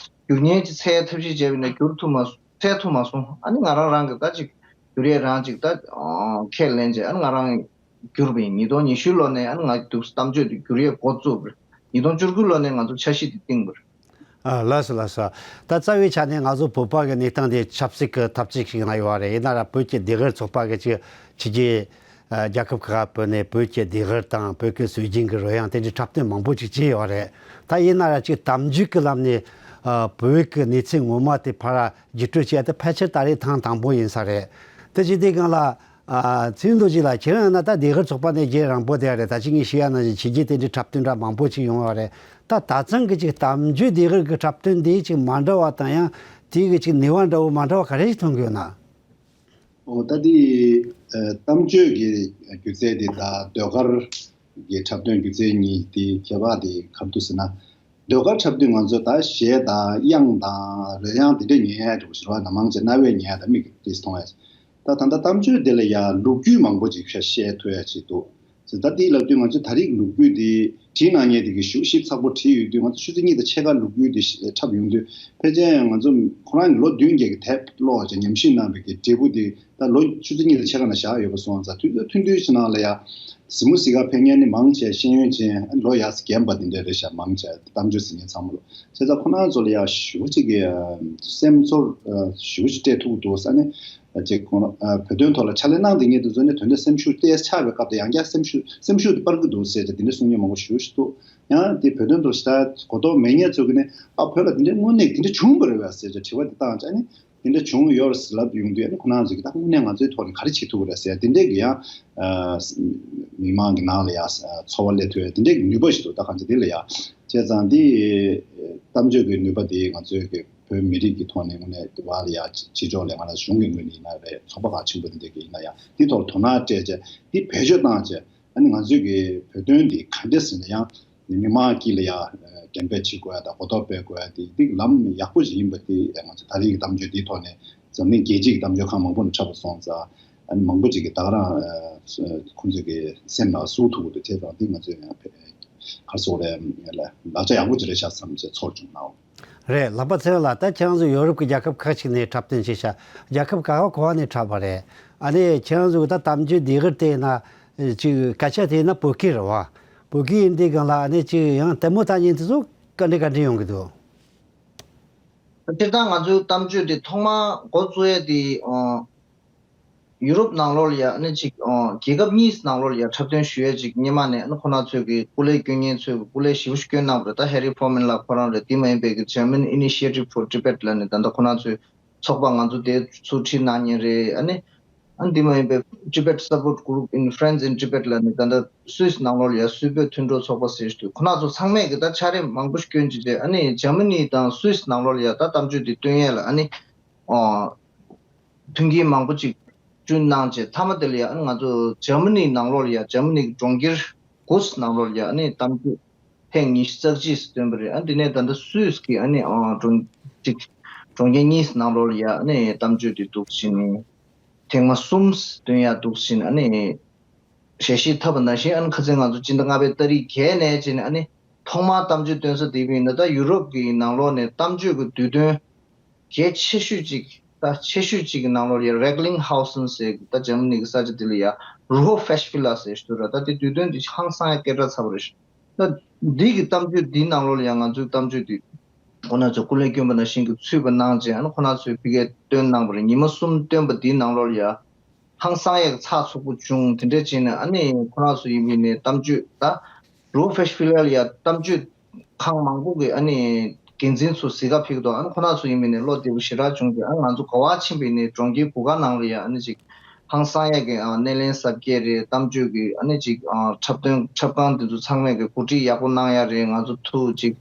བསྒྱུར་མཁན་ཅིག་འཚོལ་ཡས་ཐབས་ཤེས་བྱས་པའི་ནས་བསྒྱུར་ཐུབ་མ་སོང་འཚོལ་ཐུབ་མ་སོང་། ཨ་ནི་ང་རང་རང་གི་ད་ཅིག་བསྒྱུར་ཡས་རང་ཅིག་ད་ཁས་ལེན་བྱས་ཨ་ནི་ང་རང་བསྒྱུར་བ་ཡིན། ཉིས་སྟོང་ཉི་ཤུ་ལོ་ནས་ཨ་ནི་ང་འདུག་གཏམ་བརྗོད་དེ་བསྒྱུར་ཡས་འགོ་བཙུགས་པ་རེད། ཉིས་སྟོང་བཅུ་དགུ་ལོ་ནས་ང་ཚོ་འཆར་གཞི་དེ་བཏིང་པ་རེད། ཨ་ལགས་སོ་ལགས་སོ། ད་རྩ་བའི་ཆ་ནས་ང་ཚོ་བོད་པ་གི་གནས་སྟངས་དེ་ཆབ་སྲིད་ཀྱི་འཐབ་རྩོད་ཞིག་ནང་ཡོད་རེད། ཡིན་ན་ར་བོད་ཀྱི་ཟློས་གར་ཚོགས་པ་གི་ཅིག་ཕྱི་རྒྱལ་ཨ་རྒྱལ་ཁབ་ཁག་བོད་ནས་བོད་ཀྱི་ཟློས་གར་དང་བོད་ཀྱི་སྲོལ་རྒྱུན་གྱི་རོལ་དབྱངས་དེ་འདྲའི་འཁྲབ་སྟོན་མང་པོ་ཅིག་བྱས་ཡོད་རེད། ད་ཡིན་ན་ར་ཅིག་གཏམ་རྒྱུད་ཀྱི་ལམ་ནས་ཨ་བོད་ཀྱི་གནས་ཚུལ་ངོ་མ་དེ་ཕར་བརྒྱུད་སྤྲོད་བྱས་ཏེ་ཕལ་ཆེར་ད་རེས་ཐེངས་དང་པོ་ཡིན་ས་རེད། དེ་བྱས་དུས་སྒང་ལ། ཨ་ཚེ་རིང་རྡོ་རྗེ་ལགས་ཁྱེད་རང་ཡིན་ན་ད་ཟློས་གར་ཚོགས་པ་ནས་རྒྱུན་རིང་པོ་བསྡད་ཡོད་རེད། ད་ཅི་ངས་ཞུས་ཡ་ནང་བཞིན་ཕྱི་རྒྱལ་དེ་འདྲའི་འཁྲབ་སྟོན་འདྲ་མང་པོ་ཅིག་ཡོང་ཡོད་རེད། ད་ད་ཐེངས་ཀྱི་ཅིག་གཏམ་རྒྱུད་ཟློས་གར་གྱི་འཁྲབ་སྟོན་འདི་ཅིག་མ་འདྲ་བ་དང་ཡང་དེ་གི་ཅིག་ནུས་པ་འདྲ་བོ་མ་འདྲ་བ་ག་རེ་ཞིག་མཐོང་གི་ཡོད་ན། ཨོ་ད་དེ་ཨ་གཏམ་བརྗོད་ཀྱི་སྒྱུ་རྩལ་དེ་དང་ཟློས་གར་གྱི་འཁྲབ་སྟོན་སྒྱུ་རྩལ་གཉིས་དེ་ཁྱད་པར་དེ་ག་རེ་འདུག་ཟེར་ན། ཟློས་གར་འཁྲབ་དུས་ང་ཚོ་ད་གཞས་དང་དབྱངས་དང་རོལ་དབྱངས་དེ་འདྲ་ཉན་ཡ་འདྲ་བོ་ཞིག་རེད་བ། ན་མང་ཆེ་རྣ་བས་ཉན་ཡ་དང་མིག་གིས་མཐོང་ཡ་ཞིག་ད་ད་ལྟ་གཏམ་བརྗོད་དེ་ལ་ཡ་ལོ་རྒྱུས་མང་པོ་ཅིག་ཤ་བཤད་ཐུབ་ཡ་ཅིག་འདུག་ཟེར། ད་དེ་ལབ་དུས་ང་ཚོས་ད་རེས་ལོ་རྒྱུས་དེ་བྲིས་གནང་མཁན་དེ་གིས་ཞེ་པོ་ཞིབ་ཚགས་པོ་བྲིས་ཡོད་དུས་ང་ཚོ་ཆུ་ཚོད་གཉིས་དང་ཕྱེད་ཀ་ལོ་རྒྱུས་དེ་འཁྲབ་ཡོང་དུས་ཕལ་ཆེར་ང་ཚོ་ཁོ་རང་གི་ལོ་བདུན་བརྒྱད་ཀྱི་དེབ་ཀློག་བྱས་ཉམས་ཞིབ་གནང་བའི་གི་འབྲས་བུ་དེ་ད་ལོ་ཆུ་ཚོད་གཉིས་དང་ཕྱེད་ཀ་ནང་བཞག་ཡོད་པ་སོང་ཙང་དུས་ཚོད་ཐུང་ཐུང་ཞིག་ནང་ལ་ཡ་གཟིགས་མོ་གཟིགས་ག་ཕེབས་མཁན་ནི་མང་ཆེ་ཤེས་ཡོན་ཅན་ལོ་ཡར་རྒན་པ་དེ་འདྲ་རེད་ཤག་མང་ཆེ་གཏམ་བརྗོད་གཟིགས་མཁན་ཚང་མ་ལོ། བྱས་ཙང་ཁོ་རང་ཚོ་ལ་ཡ་ཞེ་པོ་ཅིག་གི་སེམས་ཚོར་ཞེ་པོ་ཅིག་སྤྲད་ཐུབ་འདུག་ས་ནི། ཅིག་ཁོང་ཨ་བོད་དོན་ཐོག་ལ་ཕྱག་ལས་གནང་བསྡད་མཁན་དེ་ཚོ་ནི་དོན་དུ་སེམས་ཤུགས་ཏོག་ཙམ་ཆག་པའི་སྐབས་དེ་ཡང་བསྐྱར་སེམས་ཤུགས་སེམས་ཤུགས་དེ་སྤར་གྱི་འདུག་ཟེར་ཏེ་དེ་འདྲ་གསུང་མཁན་མང་པོ་ཞེ་པོ་ཞིག་འདུག། ཡང་དེ་བོད་དོན་ཐོག་ལ་ཞེ་དྲག་གོ་རྟོགས་མེད་མཁན་ཚོ་གིས་ནི་ཨ་བོད་ལ་དེ་འདྲའི་དངོས་གནས་དེ་འདྲ་བྱུང་བ་རེད་བས་ཟེར་ཏེ་དྲི་བ་དེ་བཏང་བྱས་ནི་དེ་འདྲ་བྱུང་ཡོད་རེད་ཟེར་ལབ་ཡོང་དུས་ཨ་ནི་ཁོ་རང་ཚོ་གིས་ད་དངོས་གནས་ང་ཚོའི་ཐོག་ནས་ག་རེ་བྱེད་ཐུབ་ཀྱི་རེད་ཟེར་དེ་འདྲས་ཀྱི་ཡང་ཨ་མི་མང་གི་ནང་ལ་ཡང་ཚོར་བ་སླེབས་ཐུབ་ཡ་དེ་འདྲས་ཀྱི་ནུས་པ་ཞིག་འདུག། ད་གང་ཅི་དེ་ལ་ཡང་བྱས་ཙང་དེ་གཏམ་བརྗོད་ཀྱི་ནུས་པ་དེ་ང་ཚོའི་གི་བོད་མི་རིགས་ཀྱི་ཐོག་ནས་དངོས་གནས་དེ་བ་ལ་ཡང་ཕྱི་ཕྱོགས་ལ་ང་རང་གཞུང་གི་ངོས་ནས་ཡིན་ན་རེད། ཚོགས་པ་ཁག་ཆེན་པོ་དེ་འདྲས་ཀྱི་ཡིན་ན་ཡང་དེ་ཐོག་ལ་དོ་སྣང་སྤྲད་བྱས་དེ་བེད་སྤྱོད་བཏང་བྱས། ཨ་ནི་ང་ཚོའི་གི་བོད་དོན་འདི་ག་འདྲས་ཟེར་ན་ཡང་མི་མང་དཀྱིལ་ལ་ཡང་འགྲེམས་སྤེལ་བྱེད་དགོས་ཡ་དང་གོ་རྟོགས་སྤེལ་དགོས་ཡ་དེ་འདི་ལམ་ཡག་པོ་ཞིག་ཡིན་པ་དེ་ང་ཚོ་ད་རེས་ཀྱི་གཏམ་བརྗོད་འདིའི་ཐོག་ནས་འཛམ་གླིང་རྒྱལ་སྤྱིའི་གི་གཏམ་བརྗོད་ཁང་མང་པོ་ནས་འཁྲབ་པ་སོང་ཙང་ཨ་ནི་མང་པོ་ཅིག་གིས་ད་ག་རང་ཁོང་ཚོའི་གི་སེམས་ལ་ཟུག་ཐུབ་ཀྱི་འདུག་བྱས་ཙང་འདི་ང་ཚོས་ཡང་ག་རེ་ཟེར་དགོས་རེད། ལག་ཆ་ཡག་པོ་ཅིག་རེད་ཤག་བསམ་བྱས་ཚོར་བྱུང་ནའོ། རེད། ལག་པ་ཚེ་རིང་ལགས། ད་ཁྱེད་རང་ཚོ་ཡོ་རོབ་ཀྱི་རྒྱལ་ཁབ་ཁག་ཅིག་ནས་འཁྲབ་སྟོན་བྱས་ཤག། རྒྱལ་ཁབ་ག་བ་ག་བ་ནས་འཁྲབ་པ་རེད། ཨ་ནི་ཁྱེད་རང་ཚོ་གི་ད་གཏམ་བརྗོད་འདི་གར་བལྟས་ན་ཅིག་སྐད་ཆ་དེ་ཡིན་ན་བོད་སྐད་རེད་བ། བོད་སྐད་ཡིན་དུས་སྒང་ལ་ཨ་ནི་ཅིག་ཡང་ལྟད་མོ་ལྟ་མཁན་དེ་ཚོ་ག་འདྲ་ག་འདྲ་ཡོང་གི་འདུག། སྤྱིར་བཏང་ང་ཚོའི་གཏམ་བརྗོད་དེ་ཐོག་མར་འགོ་བཙུགས་ཡས་དེ་ཨ། ཡུ་རོབ་ནང་ལོགས་ལ་ཡ་ཨ་ནི་ཅིག་ཨ་རྒྱལ་ཁབ་གཉིས་ནང་ལོགས་ལ་ཡ་འཁྲབ་སྟོན་ཞུ་ཡས་ཅིག་སྔོན་མ་ནས་ཨ་ནི་ཁོ་རང་ཚོས་ཀྱི་སྐུ་ལས་སྐྱོན་མཁན་ཚོས་ཀྱི་སྐུ་ལས་ཞེ་པོ་ཞིག་སྐྱོན་གནང་བ་རེད། ད་ཧེ་རི་ཕོར་མན་ལགས་ཁོ་རང་རེད། དེ་མ་ཡིན་པའི་གི་German Initiative for Tibet ལབ་ནས་ད་ལྟ་ཁོ་རང་ཚོའི་ཚོགས་པ་ང་ཚོ་དེ་ཚུར་ཁྲིད་གནང་མཁན་རེད། ཨ་ནི་ཨ་ནི་དེ་མ་ཡིན་པའི་Tibet Support Group in France in Tibet ལབ་ནས་ད་ལྟ་སུད་སི་ནང་ལོགས་ལ་ཡ་སུད་བོད་མཐུན་གྲོགས་ཚོགས་པ་ཟེར་ཞིག་འདུག། ཁོ་རང་ཚོ་ཚང་མས་གི་ད་ཕྱག་ལས་མང་པོ་ཞིག་སྐྱོན་ཅིག་བྱས། ཨ་ནི་ཇར་མ་ནི་དང་སུད་སི་ནང་ལོགས་ལ་ཡ་ད་གཏམ་བརྗོད་དེ་སྟོན་ཡས་ལ་ཨ་ནི་ཨ། མཐུན་རྐྱེན་མང་པོ་ཅིག་བསྐྲུན་གནང་བྱས་མཐའ་མ་དེ་ལ་ཡང་ང་ཚོ་འཇར་མ་ནི་ནང་ལོགས་ལ་ཡང་འཇར་མ་ནི་གི་གྲོང་ཁྱེར་དགུ་ནང་ལོགས་ལ་ཡང་ཨ་ནི་གཏམ་བརྗོད་ཐེངས་ཉི་ཤུ་རྩ་གཅིག་བཏོན་པ་རེད། ཨ་འདི་ནས་ད་ལྟ་སུད་སི་གི་ཨ་ནི་ཨ་གྲོང་ཅིག་གྲོང་ཁྱེར་གཉིས་ནང་ལོགས་ལ་ཡང་ཨ་ནི་གཏམ་བརྗོད་དེ་འདུག་བྱས་ནས་ཐེངས་མ་གསུམ་བཏོན་ཡག་འདུག་བྱས་ནས་ཨ་ནི་ཞལ་བཞེས་ཐོབ་པ་ནང་བཞིན་ཨ་ནི་ཁ་སང་ང་ཚོ་སྤྱི་ཟླ་ལྔ་པའི་ཏ་རིག་བརྒྱད་ནས་བྱས་ནས་ཨ་ནི་ཐོག་མར་གཏམ་བརྗོད་བཏོན་ས་དེ་ཡིན་ན་ད་ཡུ་རོབ་ཀྱི་ནང་ལོགས་ནས་གཏམ་བརྗོད་ཀྱི་དུས་སྟོན་གལ་ཆེ་ཤོས་ཅིག་ད་ཆེ་ཤོས་ཅིག་གི་ནང་ལོགས་ཡ་Recklinghausen ཟེར་ད་འཇར་མ་ནི་གི་ས་ཆ་དེ་ལ་ཡ་Ruhrfestspiele ཟེར་ཞུ་ར། ད་དེ་དུས་སྟོན་དེ་ཧང་སང་ཡ་སྐད་གྲགས་ཚ་པོ་རེད། ད་འདི་གི་གཏམ་བརྗོད་འདིའི་ནང་ལོགས་ལ་ཡ་ང་ཚོའི་གཏམ་བརྗོད་དེ་ཁོ་ན་ཚོ་སྐུ་ལས་བསྐྱོན་པ་ནང་བཞིན་གྱི་ཚུད་པ་གནང་རྗེས་ཨ་ནི་ཁོ་ན་ཚོས་ཕ་གིར་བཏོན་གནང་བ་རེད། ཉི་མ་གསུམ་བཏོན་པ་འདིའི་ནང་ལོགས་ལ་ཡ་ཧང་སང་ཡག་ཚགས་ཚུད་པོ་བྱུང་། དེ་འདྲ་བྱས་ནས་ཨ་ནི་ཁོ་རང་ཚོ་ཡིན་པའི་ནས་གཏམ་བརྗོད་ད་Ruhrfestspiele ལ་ཡ་གཏམ་བརྗོད་ཁང་མང་པོ་གི་ཨ་ནི་འགན་འཛིན་ཚོ་གཟིགས་ག་ཕེབས་འདུག། ཨ་ནི་ཁོ་རང་ཚོ་ཡིན་པའི་ནས་བློ་བདེ་པོ་ཞེ་དྲག་བྱུང་སྟེ་ཨ་ང་ཚོ་ག་བ་ཕྱིན་པའི་ནས་གྲོང་ཁྱེར་གུ་ག་ནང་ལ་ཡ་ཨ་ནི་ཅིག་ཧང་སང་ཡག་གི་ཨ་སྣེ་ལེན་གཟབ་རྒྱས་རེད། གཏམ་བརྗོད་ཀྱི་ཨ་ནི་ཅིག་ཨ་འཁྲབ་སྟོན་འཁྲབ་ཁང་དེ་ཚོ་ཚང་མས་གི་གོ་སྒྲིག་ཡག་པོ་གནང་ཡ་རེད། ང་ཚོ་ཐུགས་ཅིག་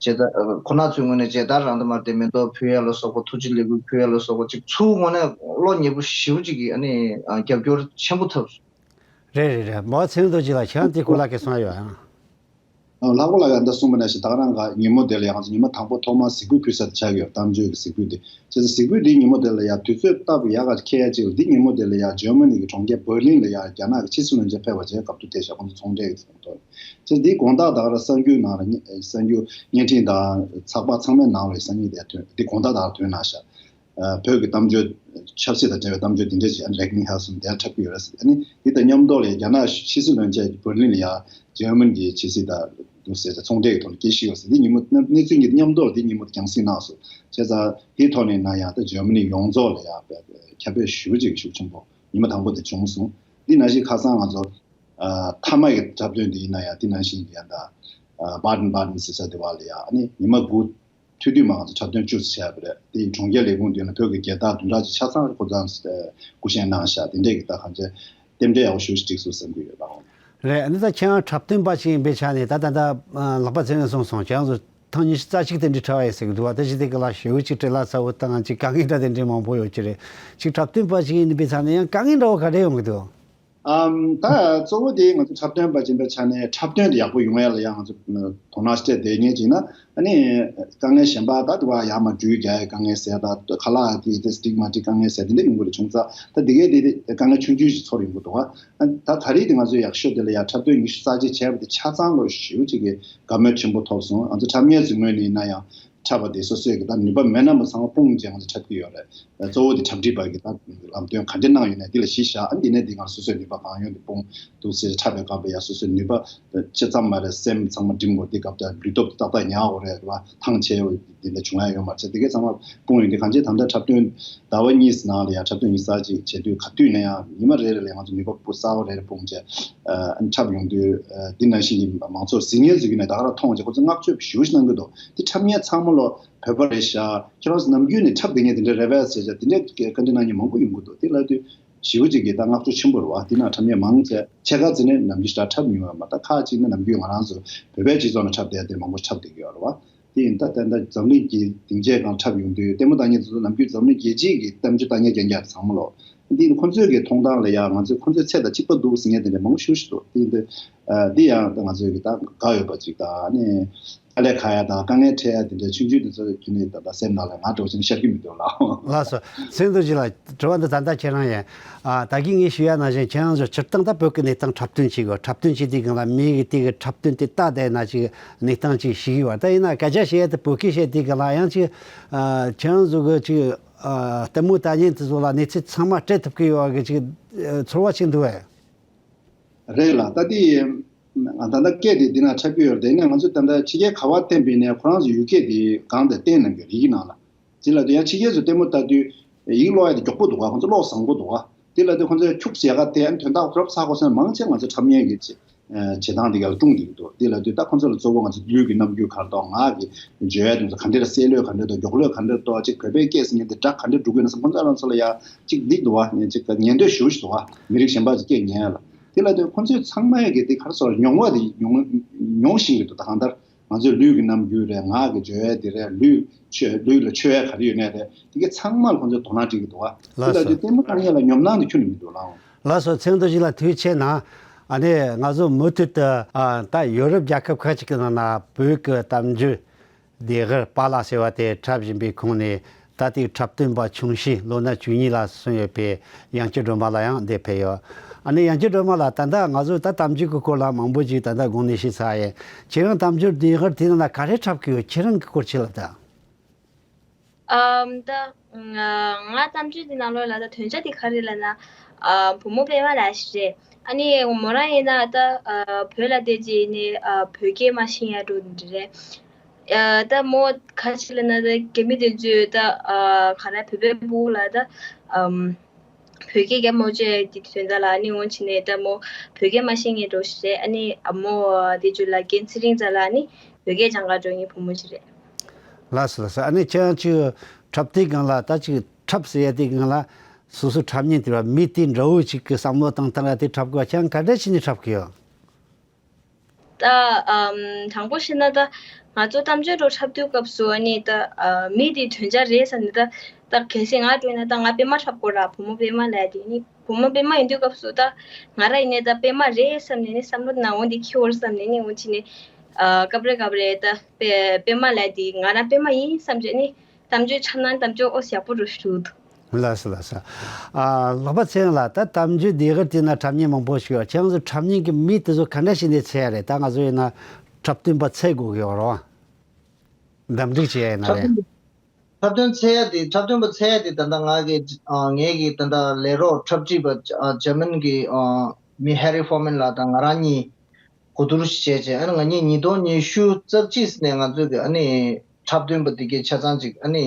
མཇལ་དར་ཁོ་ན་ཚོའི་ངོས་ནས་མཇལ་དར་རང་དུ་མར་དེ་མེ་ཏོག་ཕུལ་ཡ་ལ་སོགས་པ་ཐུགས་རྗེ་ལེགས་འབུལ་ཕུལ་ཡ་ལ་སོགས་པ་ཅིག་ཚུར་དངོས་གནས་བློ་ཉེ་པོ་ཞེ་པོ་ཅིག་གིས་ཨ་ནི་རྒྱབ་སྐྱོར་ཆེན་པོ་ཐོབ་སོང་། རེད་རེད་རེད། མ་ཚེ་རིང་རྡོ་རྗེ་ལགས་ཁྱེད་རང་དེ་སྐོར་ལ་སྐད་གསུང་ཡ་ཡོད་ཨང་། ལྷག་པ་ལ་ཡང་འདི་གསུངས་པ་ནང་བཞིན་ད་ག་རང་ག་ཉིན་མོ་དེ་ལ་ཡང་ཉི་མ་དང་པོ་ཐོག་མར་གཟིགས་འབུལ་ཕུལ་ས་དེ་ཆགས་ཡོད། གཏམ་བརྗོད་ཀྱི་གཟིགས་འབུལ་དེ་བྱས་ཙང་གཟིགས་འབུལ་འདིའི་ཉིན་མོ་དེ་ལ་ཡང་དུས་ཚོད་སྟབས་ཡག་ག་ཁེལ་ཡ་ཅིག་ལ་འདི་ཉིན་མོ་དེ་ལ་ཡང་ཇར་མ་ནི་གི་གྲོང་ཁྱེར་བྷར་ལིན་ལ་ཡང་རྒྱ་ནག་གི་ཕྱི་སྲིད་བློན་ཆེན་ཕེབས་པ་བྱས་སྐབས་དུ་དེ་ཞག་ཁོང་ཚོ་ཚོང་འབྲེལ་གྱི་ཚོགས་ཐོག་ཅེས་འདིའི་དགོང་དག་ད་ག་རང་གསར་འགྱུར་ནང་ལ་གསར་འགྱུར་བརྙན་འཕྲིན་དང་ཚགས་པར་ཚང་མའི་ནང་ལ་གསར་རྙིང་དེ་ཐོན། འདི་དགོང་དག་ད་ག་རང་ཐོན་གནང་ཤག། བོད་ཀྱི་གཏམ་བརྗོད་ཆབ་སྲིད་དང་འབྲེལ་བའི་གཏམ་བརྗོད་འདི་འདྲ་ཞིག་Recklinghausen དེར་འཁྲབ་ཀྱི་ཡོད་རེད་ཟེར། ཨ་ནི་འདི་དང་མཉམ་དུ་ལ་རྒྱ་ནག་ཕྱི་སྲིད་བློན་ཆེན་གྱིས་བྷར་ལིན་ལ་ཡ་ཇར་མན་གྱི་ཕྱི་སྲིད་དང་འདུག་ཟེར་ཚོང་འབྲེལ་གྱི་ཐོག་ནས་སྐད་ཞུས་ཡོད་ཟེར། འདི་ཉིན་མོ་གནས་ཚུལ་གཉིས་མཉམ་དུ་འདི་ཉིན་མོ་རྒྱང་སྲིང་གནང་སོང་། བྱས་ཙང་དེའི་ཐོག་ནས་ན་ཡང་ད་ཇར་མ་ནི་ཡོངས་རྫོགས་ལ་ཡ་ཁྱབ་སྤེལ་ཞེ་པོ་ཅིག་ཤུགས་ཆེན་པོ་ཉི་མ་དང་པོ་དེ་བྱུང་སོང་། འདི་ནང་བཞིན་ཁ་སང་ང་ཚོ་མཐའ་མ་གི་འཁྲབ་སྟོན་དེ་ཡིན་ན་ཡང་འདི་ནང་བཞིན་གྱི་ཡང་ད་Baden-Baden ཟེར་ས་དེ་བ་ལ་ཡ་ཨ་ནི་ཉི་མ་དགུ་ཐུག་དུས་མ་ང་ཚོ་འཁྲབ་སྟོན་བཅུ་བྱས་པ་རེད། དེ་ཡི་གྲོང་ཁྱེར་ལས་ཁུངས་མདུན་ལ་བོད་ཀྱི་རྒྱལ་དར་བདུན་ཕྲག་གཅིག་ཆ་ཚང་ཁོ་ཚང་སྐུ་བཞེངས་གནང་ཤག། དེ་འདྲས་ཀྱི་ད་གང་ཅི་རྟེན་འབྲེལ་ཡག་པོ་ཞེ་པོ་ཞིག་བསྒྲིགས་སོང་བསམ་གྱི་ཡོད་པ། རེད། ཨ་ནི་ད་ཁྱེད་རང་འཁྲབ་སྟོན་པ་ཞིག་ཡིན་པའི་ཆ་ནས་ད་ད་ད་ལག་པ་ཚེ་རིང་གསུངས་སོང་། ཁྱེད་རང་ཚོ་ཐེངས་ཉི་ཤུ་རྩ་གཅིག་དེ་འདྲའི་འཁྲབ་ཡོད་ཟེར་གྱི་འདུག་བ། ད་ཅི་དེ་ག་ལ་ཞེ་པོ་ཅིག་བྲེལ་བ་ཚ་པོ་དང་ཅིག་དཀའ་ངལ་འདྲ་དེ་འདྲའི་མང་པོ་ཡོད་ཀྱི་རེད། ཅིག་འཁྲབ་སྟོན་པ་ཞིག་ཡིན་པའི་ཆ་ནས་ཡང་དཀའ་ངལ་འདྲ་བོ་ག་རེ་ཡོང་གི་འདུག། ཨམ། ད་གཙོ་བོ་དེ་ང་ཚོ་འཁྲབ་སྟོན་པ་ཡིན་པའི་ཆ་ནས་འཁྲབ་སྟོན་དེ་ཡག་པོ་ཡོང་ཡ་ལ་ཡང་ང་ཚོ་དོ་སྣང་སྤྲད་བསྡད་མཁན་ཅིག་ན་ཨ་ནི་དཀའ་ངལ་གཞན་པ་ད་དུ་བ་ཡར་མར་འགྲུལ་རྒྱག་ཡའི་དཀའ་ངལ་ཟེར་ད་ཁ་ལག་དེ་དེ་སྟིག་མ་སྟིག་དཀའ་ངལ་ཟེར་དེ་འདྲ་ཡོང་གི་རེད། བྱུང་ཙང་ད་དེ་གའི་དེ་དེ་དཀའ་ངལ་ཆུང་ཆུང་ཞིག་ཚོར་ཡོང་གི་འདུག་བ། ཨ་ད་ད་རེས་དེ་ང་ཚོ་ཡག་ཤོས་དེ་ལ་ཡང་འཁྲབ་སྟོན་ཉི་ཤུ་རྩ་གཅིག་བྱས་པ་དེ་ཆ་ཚང་ལོ་ཞེ་པོ་ཅིག་གི་དགའ་མོས་ཆེན་པོ་ཐོབ་སོང་། ང་ཚོ་འཁྲབ་མཁན་ཚོའི་ངོས་ནས་ཡིན་ན་ཡང་། འཁྲབ་པ་དེ་སོ་སོའི་གི་ད་ནུས་པ་མེད་ན་མ་ཚང་མ་སྤུངས་བྱས་ང་ཚོ་འཁྲབ་ཀྱི་ཡོད་རེད། གཙོ་བོ་དེ་འཁྲབ་ཁྲིད་པ་གི་ད་ལམ་སྟོན་ག་འདྲ་གནང་ཡོད་ན་དེ་ལ་གཞི་བཞག་ཨ་འདི་ནས་འདི་སྒང་སོ་སོའི་ནུས་པ་གང་ཡོད་དེ་སྤུངས་འདུག་ཟེར། འཁྲབ་པའི་སྐབས་ལ་ཡ་སོ་སོའི་ནུས་པ་ཅི་ཙམ་མ་རེད། སེམས་ཚང་མ་སྒྲིམ་དགོས། དེ་སྐབས་ད་ལུས་སྟོབས་ཏག་ཏག་ཉར་དགོས་རེད། རེད་བ། ཐང་ཆད་འོ་དེ་འདྲ་བྱུང་ཡ་ཡོད་མ་རེད། དེ་གའི་ཚང་མ་སྤུངས་ཡོད། དེ་གང་ཅི་ད་ལྟ་འཁྲབ་སྟོན་ཟླ་བ་གཉིས་ནང་ལ་ཡ་འཁྲབ་སྟོན་ཉི་ཤུ་རྩ་གཅིག་བྱེད་དུས་ག་དུས་ན་ཡང་ཉི་མ་རེ་རེ་ལ་ང་ཚོ་ནུས་པ་སྤུ་གསར་པ་རེ་རེ་སྤུངས་བྱས་ཨ་འཁྲབ་ཡོང་དུས་ཨ་འདི་ནང་བཞིན་གྱི་མང་ཚོགས་གཟིགས་མཁན་ཚོ་གིས་ནས་ད་ག་རང་མཐོང་བྱས་ཁོ་ཚོས་བསྔགས་བརྗོད་ཞེ་པོ་ཞིག་གནང་གི་འདུག་དེ་འཁྲབ་མཁན་ཚང་མ་ལོ་བོད་པ་རེད་ཤག་ཁྱེད་རང་ཚོ་ནམ་རྒྱུན་ནས་འཁྲབ་བསྡད་མཁན་དེ་འདྲ་རེད་པས་ཟེར་བྱས་དེ་འདྲའི་བཀའ་འདྲི་གནང་མཁན་མང་པོ་ཡོང་གི་འདུག་དེ་ལབ་དུས་ཞེ་པོ་ཅིག་གིས་ད་བསྔགས་བརྗོད་ཆེན་པོ་རེད་བ། དེ་ནང་འཁྲབ་མཁན་མང་ཆེ་ཆེ་ཁག་ཅིག་ནས་ནམ་རྒྱུན་ཞེ་དྲག་འཁྲབ་མྱོང་ཡོད་མ་རེད། ད་ཁག་ཅིག་ནས་ནམ་རྒྱུན་ང་རང་ཚོ་བོད་པའི་སྤྱི་ཚོགས་ནང་འཁྲབ་བསྡད་ཡ་དེ་མང་པོ་འཁྲབ་བསྡད་ཀྱི་ཡོད་རེད་བ། དེ་ཡིན་ད་ལྟ་ད་འཛམ་གླིང་གི་སྡིངས་ཆའི་སྒང་འཁྲབ་ཡོང་དུས་ལྟད་མོ་ལྟ་མཁན་ཚོ་ནམ་རྒྱུན་འཛམ་གླིང་རྒྱལ་སྤྱིའི་གི་གཏམ་རྒྱུད་ལྟ་མཁན་རྐྱང་རྐྱང་ཚང་མ་ལོ། འདི་ཁོ་ཚོའི་གི་མཐོང་སྟངས་ལ་ཡང་ང་ཚོས་ཁོ་ཚོའི་ཚད་དང་གཅིག་པ་འདུག་ཟེར་མཁན་དེ་འདྲ་མང་པོ་ཞེ་པོ་ཞིག་འདུག་དེ་ཡིན་དུས་ཨ་འདི་ཡང་ད་ང་ཚོའི་གི་ད་དགའ་འོས་པ་ཅིག་དང་ཨ་ནི་དཀའ་ལས་ཁག་ཡ་དང་དཀའ་ངལ་འཕྲད་ཡ་དེ་འདྲ་ཆུང་ཆུང་དེ་ཚོ་ཁྱོན་ནས་ད་ལྟ་སེམས་ནང་ལ་ང་འདྲ་བོ་ཅིག་ནས་བཤད་རྒྱུ་མི་འདུག་ལགས། ལགས་སོ། ཚེ་རིང་རྡོ་རྗེ་ལགས། དྲི་བ་འདི་ད་ལྟ་ཁྱེད་རང་ཡིན། ཨ་ད་གིན་ངས་ཞུ་ཡ་ནང་བཞིན་ཁྱེད་རང་ཚོ་སྤྱིར་བཏང་ད་བོད་ཀྱི་གནས་སྟངས་འཁྲབ་སྟོན་བྱེད་དགོས། འཁྲབ་སྟོན་བྱེད་དུས་སྒང་ལ་མི་གི་དེ་གི་འཁྲབ་སྟོན་དེ་ལྟ་བསྡད་ན་ཅིག་གནས་སྟངས་ཅིག་ཞིག་ཡོད་པ། ད་ཡིན་ན་སྐད་ཆ་བཤད་ཡ་དེ་བོད་སྐད་བཤད་དུས་སྒང་ལ་ཡང་ཅིག་ཨ་ཁྱེད་རང་ཚོ་གི་ཅིག་ཨ་ལྟད་མོ་ལྟ་མཁན་དེ་ཚོ་ལ་གནས་ཚུལ་ཚང་མ་སྤྲད་ཐུབ་ཀྱི་ཡོད་པ་གི་ཅིག་ཨ་ཚོར་བ་ཅིག་འདུག་བས། རེད་ལགས། ད་དེ་ང་ད་ལྟ་སྐད་དེ་འདི་ན་འཁྲབ་ཀྱི་ཡོད་རེད། དེ་ནས་ང་ཚོས་ད་ལྟ་ཕྱི་རྒྱལ་ག་པར་བསྟན་པ་ཡིན་ནའི་ཁོ་རང་ཚོ་ཡུལ་སྐད་དེ་སྒང་དེ་བསྟན་གནང་གི་རེད། ཡིག་ནང་ལ་དེ་ལ་དེ་ཡང་ཕྱི་རྒྱལ་ཚོ་ལྟད་མོ་ལྟ་དུས་ཡིག་ཀློག་ཡ་དེ་མགྱོགས་པོ་འདུག་ག་ཁོ་ཚོ་ཀློག་བཟང་པོ་འདུག་ག་དེ་ལ་དེ་ཁོ་ཚོས་ཁྱུག་ཙམ་ཡག་ག་དེ་ཨ་ནི་དོན་དག་རོབ་ཚ་གོ་སོང་། མང་ཆེ་ང་ཚོ་འཁྲབ་མཁན་གྱི་ཅིག་བྱེད་སྟངས་དེ་ག་ལ་ཀྲུང་བསྡད་ཀྱི་འདུག་དེ་ལ་དུས་ད་ཁོ་ཚོ་ལ་གཙོ་བོ་ང་ཚོ་ལུས་ཀྱི་རྣམ་འགྱུར་ག་རེ་འདུག་ངག་གི་བརྗོད་ཡ་དེ་ཚོ་ག་འདྲ་རེད། གསལ་ལོས་ག་འདྲ་འདུག་མགྱོགས་ལོས་ག་འདྲ་འདུག་ཅིག་བོད་པའི་སྐད་ཟེར་མཁན་དེ་སྒྲ་ག་འདྲ་འགྲོ་གི་ཡོད་ན་བསམ། ཁོ་ཚོ་རང་ཚོ་ལ་ཡ་ཅིག་འདི་འདུག་བ། ཅིག་ཉན་འདོད་ཞེ་པོ་ཞིག་འདུག་བ། མི་རིགས་གཞན་པ་ཅིག་སྐད་ཉན་ཡ་ལ། དེ་ལ་དུས་ཁོ་ཚོས་ཚང་མ་ཡ་གི་དེ་ག་རེ་ཟེར་མྱོང་བ་དེ་མྱོང་མྱོང་བཞིན་གྱི་འདུག་ད་གང་ལྟར་ང་ཚོའི་ལུས་ཀྱི་རྣམ་འགྱུར་རེད། ངག་གི་བརྗོད་ཡ་དེ་རེད། ལུས་ཆོས་ལུས་ལ་ཆོས་ཡ་ག་རེ་ཡོད་ནའི་རེད། དེ་གའི་ཚང་མ་ལ་ཁོ་ཚོས་དོ་སྣང་སྤྲད་ཀྱི་འདུག་བ། དེ་ལགས་ལ་སོ། དུས་ལྟད་མོ་ལྟ་མཁན་ལ་ཉོབ་སྣང་དེ་ཁྱོན་ནས་མི་འདུག་ལགས། ལགས་སོ། ཚེ་རིང་རྡོ་རྗེ་ལགས་ཐུགས་རྗེ་ཆེ་གནང་། ཨ་ནི་ང་ཚོ་མུ་མཐུད་དུ་ཨ་ད་ཡོ་རོབ་རྒྱལ་ཁབ་ཁག་ཅིག་གི་ནང་ན་བོད་ཀྱི་གཏམ་རྒྱུད་བདེ་སྒར་པཱ་ལགས་ཟེར་བ་དེ་འཁྲབ་བཞིན་པའི་ཁོངས་ནས་ད་ལྟའི་འཁྲབ་སྟོན་པ་ཆུང་ཤོས་ལོ་ན་བཅུ་གཉིས་ལ་སོན་ཡོད་པའི་དབྱངས་སྐྱིད་སྒྲོལ་མ་ལགས་ཡང་འདིར་ཕེབས་ཡོད། ཨ་ནི་དབྱངས་སྐྱིད་སྒྲོལ་མ་ལགས། ད་ལྟ་ང་ཚོ་ད་གཏམ་རྒྱུད་ཀྱི་སྐོར་ལ་མང་པོ་ཅིག་ད་ལྟ་གོང་ནས་ཞུས་ཚར་ཡིན། ཁྱེད་རང་གཏམ་རྒྱུད་བདེ་སྒར་དེ་ནང་ན་ག་རེ་འཁྲབ་ཀྱི་ཡོད། ཁྱེད་རང་གི་སྐོར་ཅིག་ལབ་དང་། ཨམ་ད་ང་ང་གཏམ་རྒྱུད་འདི་ནང་ལོགས་ལ་ད་དོན་བྱ་འདི་ག་རེ་ལབ་ན། ཨ་བུ་མོ་པད་མ་ལགས་ཤིག་རེད། ཨ་ནི་མོ་རང་ཡིན་ན་ད་ཨ་བོད་ལ་བསྡད་རྗེས་ནས་ཨ་བོད་སྐད་མ་ཤེས་ཡ་འགྲོ་འདི་རེད། ཨ་ད་མོ་ག་ཅི་ལབ་ན་ད་རྒྱ་མི་དེ་ཚོས་ད་ཨ་ག་རེ་བོད་པའི་ཕྲུ་གུ་ལ་ད་ཨམ་བོད་སྐད་རྒྱབ་མ་བྱས་དེ་དོན་དག་ལ་ཨ་ནི་འོང་ཕྱིན་ནས་ད་མོ་བོད་སྐད་མ་ཤེས་མཁན་འགྲོ་ཞིག་རེད། ཨ་ནི་ཨ་མོ་དེ་ཚོ་ལ་རྒན་ཚེ་རིང་རྩ་ལགས་ཨ་ནི་བོད་སྐད་སྦྱང་ག་འགྲོ་མཁན་བུ་མོ་ཞིག་རེད། ལགས་སོ་ལགས་སོ། ཨ་ནི་ཁྱེད་རང་ཅིག་འཁྲབ་དུས་སྒང་ལ་ད་ཅིག་འཁྲབ་ཟེར་ཡ་དེ་སྒང་ལ་སོ་སོ་འཁྲབ་མཁན་དེ་བ་མི་དེ་འདྲ་བོ་ཅིག་གི་བསམ་བློ་བཏང་སྟངས་ར་དེ་འཁྲབ་དགོས་པ་ཁྱེད་རང་ག་འདྲ་བྱས་ནས་འཁྲབ་ཀྱི་ཡོད། ད་ཨམ་དང་པོ་བཤད་ན་ད་ང་ཚོ་གཏམ་བརྗོད་འདྲ་འཁྲབ་དུས་སྐབས་སུ་ཨ་ནི་ད་ཨ་མི་དེ་དོན་བྱ་རེད་བསམ་ནས་ད་ད་གལ་སྲིད་ང་འགྲོ་ན་ད་ང་པད་མ་འཁྲབ་དགོས་ར། བུ་མོ་པད་མ་ལབ་ཡ་དེ་ནི་བུ་མོ་པད་མ་ཡིན་དུས་སྐབས་སུ་ད་ང་རང་ཡིན་ནའི་ད་པད་མ་རེད་བསམ་ནས་ནི་བསམ་བློ་ནང་འོང་དེ་འཁྱེར་བར་བསམ་ནས་ནི་འོང་ཕྱིན་ནས་ཨ་སྐབས་རེ་སྐབས་རེ་ད་པད་པད་མ་ལབ་ཡ་དེ་ང་རང་པད་མ་ཡིན་བསམ་བྱས་ནི་གཏམ་བརྗོད་འཁྲབ་ན་གཏམ་བརྗོད་ཨོ་ཡག་པོ་འདྲ་ཞུ་འདུག་ལགས་སོ་ལགས་སོ། ཨ་ལྷག་པ་ཚེ་རིང་ལགས། ད་གཏམ་རྒྱུད་བདེ་སྒར་དེ་ན་འཁྲབ་མཁན་མང་པོ་ཞིག་ཡོད། ཁྱེད་རང་ཚོ་འཁྲབ་མཁན་གྱི་མི་དེ་ཚོ་ག་འདྲ་ཞིག་ནས་འཚོལ་ཡ་རེད། ད་ང་ཚོ་ཡིན་ན་འཁྲབ་སྟོན་པ་འཚོལ་དགོས་ཀྱི་ཡོད་རེད་བ། འདེམས་སྒྲིག་བྱེད་ཡ་ཡིན་ན་འཁྲབ་རེད། སྟོན་འཁྲབ་སྟོན་འཚོལ་ཡ་དེ་འཁྲབ་སྟོན་པ་འཚོལ་ཡ་དེ་ད་ལྟ་ང་གི་ཨ་ངའི་གི་ད་ལྟ་ལས་རོགས་འཁྲབ་ཁྲིད་པ་ཨ་འཇར་མན་གྱི་ཨ་མི་ཧེ་རི་ཧྥོར་མན་ལགས་དང་ང་རང་གཉིས་གོ་བསྡུར་བྱས་བྱས། ཨ་ནི་ང་གཉིས་ཉིས་སྟོང་ཉི་ཤུ་རྩ་གཅིག་ནས་ང་ཚོས་ཀྱི་ཨ་ནི་འཁྲབ་སྟོན་པ་དེ་གའི་ཆ་ཚང་ཅིག་ཨ་ནི་